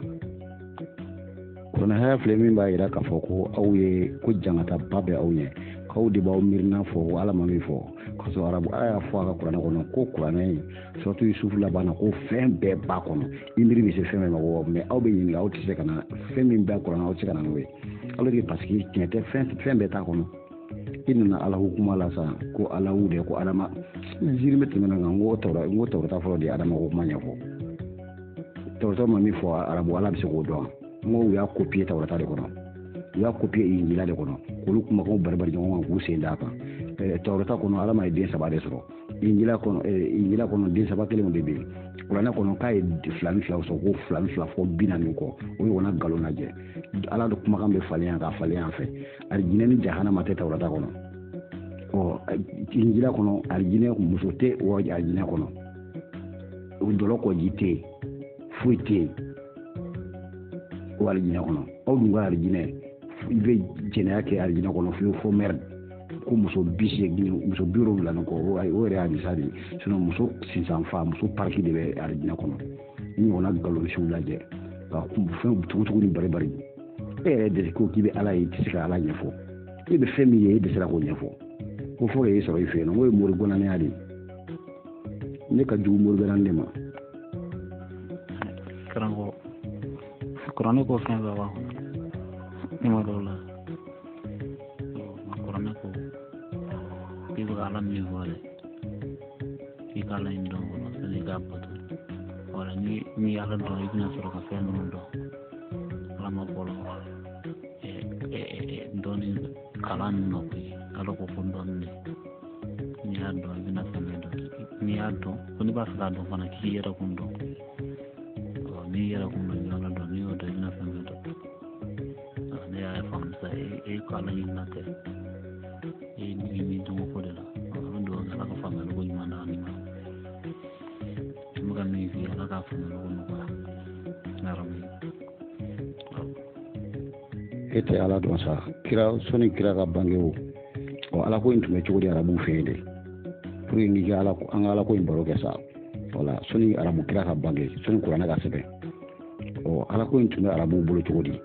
Kuranɛ haya filɛ min b'a jira k'a fɔ ko aw ye ko jangataba bɛ aw ɲɛ, k'aw de b'aw miirina fɔ ko Ala ma min fɔ, k'a sɔrɔ arabu Ala y'a fɔ a ka kuranɛ kɔnɔ ko kuranɛ in suratu Yusufu laban na ko fɛn bɛɛ b'a kɔnɔ, i miiri bɛ se fɛn bɛɛ ma ko mɛ aw bɛ ɲininka, aw tɛ se ka na fɛn min b'a kuranɛ, aw tɛ se ka na n'o ye. Alors que parce que tiɲɛ tɛ, fɛn bɛɛ t'a kɔnɔ. I nana Ala ko kuma la sisan ko Ala y'u de ko Adama ziiri bɛ tɛmɛ na kan, n ko tawurata fɔlɔ de ye Adama ko kuma ɲɛfɔ. Tawurata ma min fɔ arabu, Ala bɛ se k'o dɔn. N ko u y'a copier tawurata de kɔnɔ, u y'a copier Injila de kɔnɔ, k'olu kumakanw bari-bari ɲɔgɔn kan k'u sen d'a kan. Tawurata kɔnɔ Ala ma ye den 3 de sɔrɔ, Injila kɔnɔ den 3 kelenw de bɛ yen. Kuranɛ kɔnɔ k'a ye 2 ni 2 sɔrɔ, ko 2 ni 2 fɔ 40 kɔ, o ɲɔgɔnna nkalon lajɛ. Ala de kumakan bɛ falen yan ka falen yan fɛ. Arijinɛ ni jahanama tɛ tawurata kɔnɔ. Ɔ Injila kɔnɔ arijinɛ muso tɛ o arijinɛ kɔnɔ, o dɔlɔ kɔji tɛ yen, foyi tɛ yen o arijinɛ kɔnɔ. Aw dun ka arijinɛ, i bɛ jɛnɛya kɛ arijinɛ kɔnɔ fiyewu fo mɛri ko muso 80, muso 70 ni kɔ, o yɛrɛ ye hadisa de ye. Sinon muso sinsanfa, muso pariki de bɛ arijinɛ kɔnɔ. Ni ɲɔgɔnna nkalonsiw lajɛ ka fɛn tugutugu ni bari-bari. E yɛrɛ dɛsɛ ko k'i bɛ Ala ye, i tɛ se ka Ala ɲɛfɔ. E bɛ fɛn min ye, e dɛsɛra k'o ɲɛfɔ. Ko fo k'e sɔrɔ i fɛ yen nɔ, n ko ye mori gɔnaniya de ye. Ne ka jugu mori gɔnani de ma. Karamɔgɔ, kuranɛ ko fɛn bɛɛ b'a kɔnɔ. Ne ma dɔw la. Kuranɛ ko k'i bɛ Ala min fɔ dɛ, k'i ka Ala in dɔn fɔlɔ sani i k'a bato. Wala ni Ala dɔn, i bɛna sɔrɔ ka fɛn ninnu dɔn. Ala ma fɔlɔ dɔnni kalan ninnu na koyi. Ala ko ko dɔnni de. N'i y'a dɔn, i bɛna fɛn bɛɛ dɔn. N'i y'a dɔn, ko n'i b'a fɛ k'a dɔn fana, k'i yɛrɛ kun dɔn. N'i yɛrɛ kun dɔn, i bɛ Ala dɔn. N'i y'o dɔn, i bɛna fɛn bɛɛ dɔn. Ne y'a faamu sisan, e ko Ala ɲinina tɛ, e ni dɔn ko de la. An bɛ dugawu kɛ Ala ka faamuyali ko ɲuman d'an ma. N bɛ ka min f'i ye, Ala k'a faamuyali ko nɔgɔya. Yarabi. E tɛ Ala dɔn sa, kira sɔnni kira ka bange o. Ɔ Ala ko in tun bɛ cogo di arabuw fɛ yen de? Pour que k'i ka Ala an ka Ala ko in baro kɛ sa. Wala sɔnni arabu kira ka bange, sɔnni kuranɛ ka sɛbɛn. Ɔ Ala ko in tun bɛ arabuw bolo cogo di?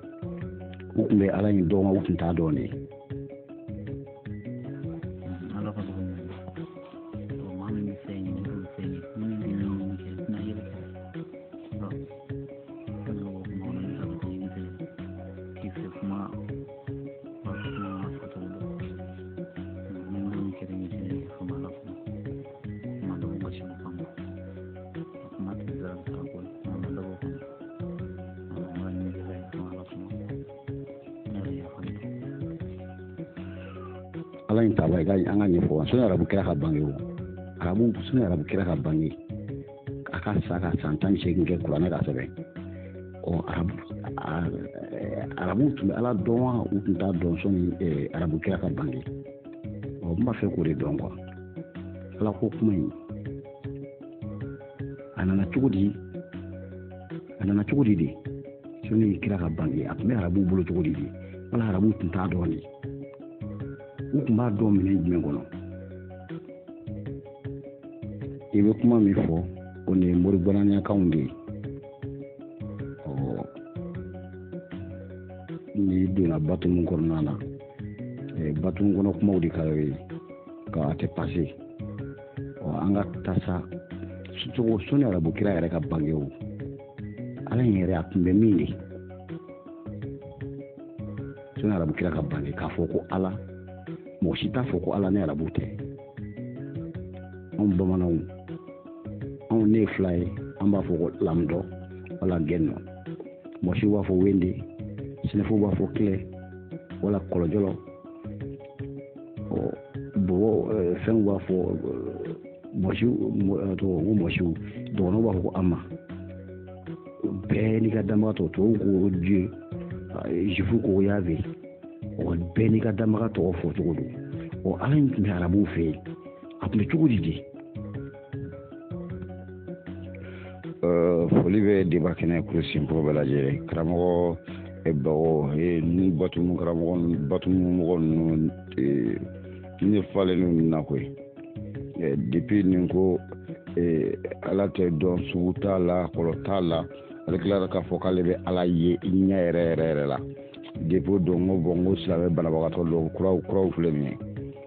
U tun bɛ Ala in dɔn wa u tun t'a dɔn de? Ala ka dugu min maa min bɛ fɛn ɲini, o bɛ fɛn ɲini, min bɛ min ɲini kɛ, i tɛna yɛlɛ kɛ. Fɛn dɔ bɔ kuma kɔnɔ, i bɛ taa i bɛ k'i fɛ kuma kuma fɔcogo dɔn. Ni min kɛra ɲɛsin ye, fama la kuma kuma dɔw ka si kama kuma tɛ se ka taa ko kuma ma dabɔ kɔnɔ. N ka ɲini kɛ fama la kuma. Ala in taba i ka an ka ɲɛfɔ sɔnni arabu kira ka bange o arabu sɔnni arabu kira ka bange a ka sa ka san 18 kɛ kuranɛ ka sɛbɛn. Ɔ arabu tun bɛ Ala dɔn wa u tun t'a dɔn sɔnni arabu kira ka bange? Ɔ n b'a fɛ k'o de dɔn quoi. Ala ko kuma in a nana cogo di? A nana cogo di de? Sɔnni kira ka bange a tun bɛ arabuw bolo cogo di de? Wala arabuw tun t'a dɔn de? U tun b'a dɔn minɛn jumɛn kɔnɔ? I bɛ kuma min fɔ o nin ye mori gɔnaniyakanw de ye. Ɔ Batumu kɔnɔna na, batumu kɔnɔ kumaw de ka ye ka a tɛ pase. Ɔ an ka taa sa cogo sɔnni arabu kira yɛrɛ ka bange o ala in yɛrɛ a tun bɛ min de sɔnni arabu kira ka bange k'a fɔ ko ala, mɔgɔ si t'a fɔ ko ala ni arabu tɛ. Anw bamananw, anw ne ye fila ye, an b'a fɔ ko lamdɔ wala gɛnɔ, mɔsiw b'a fɔ wende, sɛnɛfɔw b'a fɔ kilɛ wala kɔlɔjɔlɔ, ɔ bɔbɔ fɛnw b'a fɔ mɔsiw, tɔgɔ ko mɔsiw, dɔgɔnɔw b'a fɔ ko ama. Bɛɛ n'i ka danbaga tɔgɔ, tubabuw ko Dieu, juifu ko Yahvé, ɔ bɛɛ n'i ka danbaga tɔgɔ fɔ cogo don. Ɔ ala in tun bɛ arabuw fɛ yen, a tun bɛ cogo di de? Foli bɛ débat kɛnɛ kulu senfɔlɔ bɛɛ lajɛlen. Karamɔgɔ bawo ni batumu karamɔgɔ, batumu mɔgɔ ninnu ne falen ninnu na koyi. Depuis nin ko ala tɛ dɔn, sugu t'a la, kɔlɔ t'a la, ale tilara k'a fɔ k'ale bɛ ala ye i ɲɛ yɛrɛ yɛrɛ yɛrɛ la. Depuis o don n ko bɔn, n ko silamɛ banabagatɔ dɔw kuraw filɛ nin ye.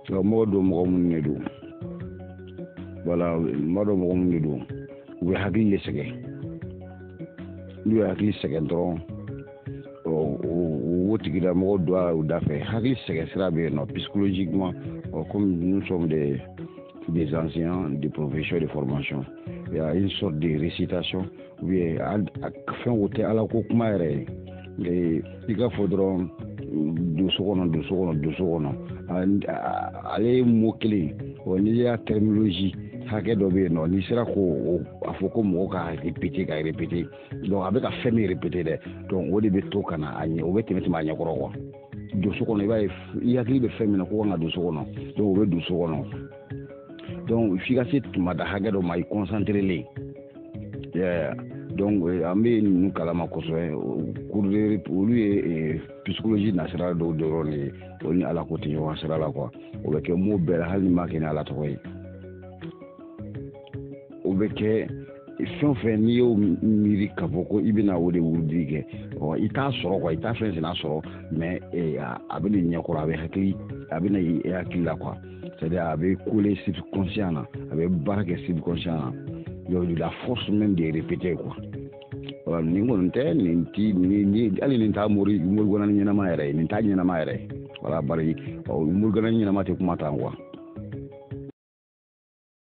Nka mɔgɔ don, mɔgɔ minnu de don, wala n b'a dɔn mɔgɔ minnu de don, u bɛ hakili de sɛgɛn. N'u ye hakili sɛgɛn dɔrɔn, o tigilamɔgɔ don u da fɛ. Hakili sɛgɛn sira bɛ yen nɔ psychologiquement. Comme nous sommes des anciens de profession de formation, il y a une sorte de récitation ou bien fɛn o tɛ ala ko kuma yɛrɛ ye. I ka fɔ dɔrɔn don so kɔnɔ, don so kɔnɔ, don so kɔnɔ, ale ye mot kelen. N'i y'a terminologie hakɛ dɔ bɛ yen nɔ, n'i sera k'o a fɔ ko mɔgɔ ka répéter ka répéter, donc a bɛ ka fɛn min répéter dɛ, donc o de bɛ to ka na a ɲɛ, o bɛ tɛmɛ a ɲɛkɔrɔ quoi. Don so kɔnɔ, i b'a ye i hakili bɛ fɛn min na ko kan ka don so kɔnɔ, donc o bɛ don so kɔnɔ. Donc f'i ka se tuma da hakɛ dɔ ma, i concentré len. Donc an bɛ ninnu kalama kosɛbɛ. Olu ye psychologie nasira dɔw dɔrɔn de ye, o ni ala ko tɛ ɲɔgɔn sira la quoi. O bɛ kɛ mot bɛɛ la, hali ni m'a kɛ ni ala tɔgɔ ye. O bɛ kɛ fɛn o fɛn n'i y'o miiri k'a fɔ ko i bɛna o de wurudi kɛ, ɔ i t'a sɔrɔ quoi, i t'a fɛn sina sɔrɔ, mais a bɛ n'i ɲɛkɔrɔ, a bɛ hakili, a bɛ na i hakili la quoi. C'est-à-dire a bɛ coller subconscient na, a bɛ baara kɛ subconscient na. Donc la force même de répéter quoi. Voilà, nin kɔni tɛ nin ti ni hali nin t'a morigɔnna ɲɛnama yɛrɛ ye, nin t'a ɲɛnama yɛrɛ ye. Voilà, bari morigɔnna ɲɛnama tɛ kuma tan quoi.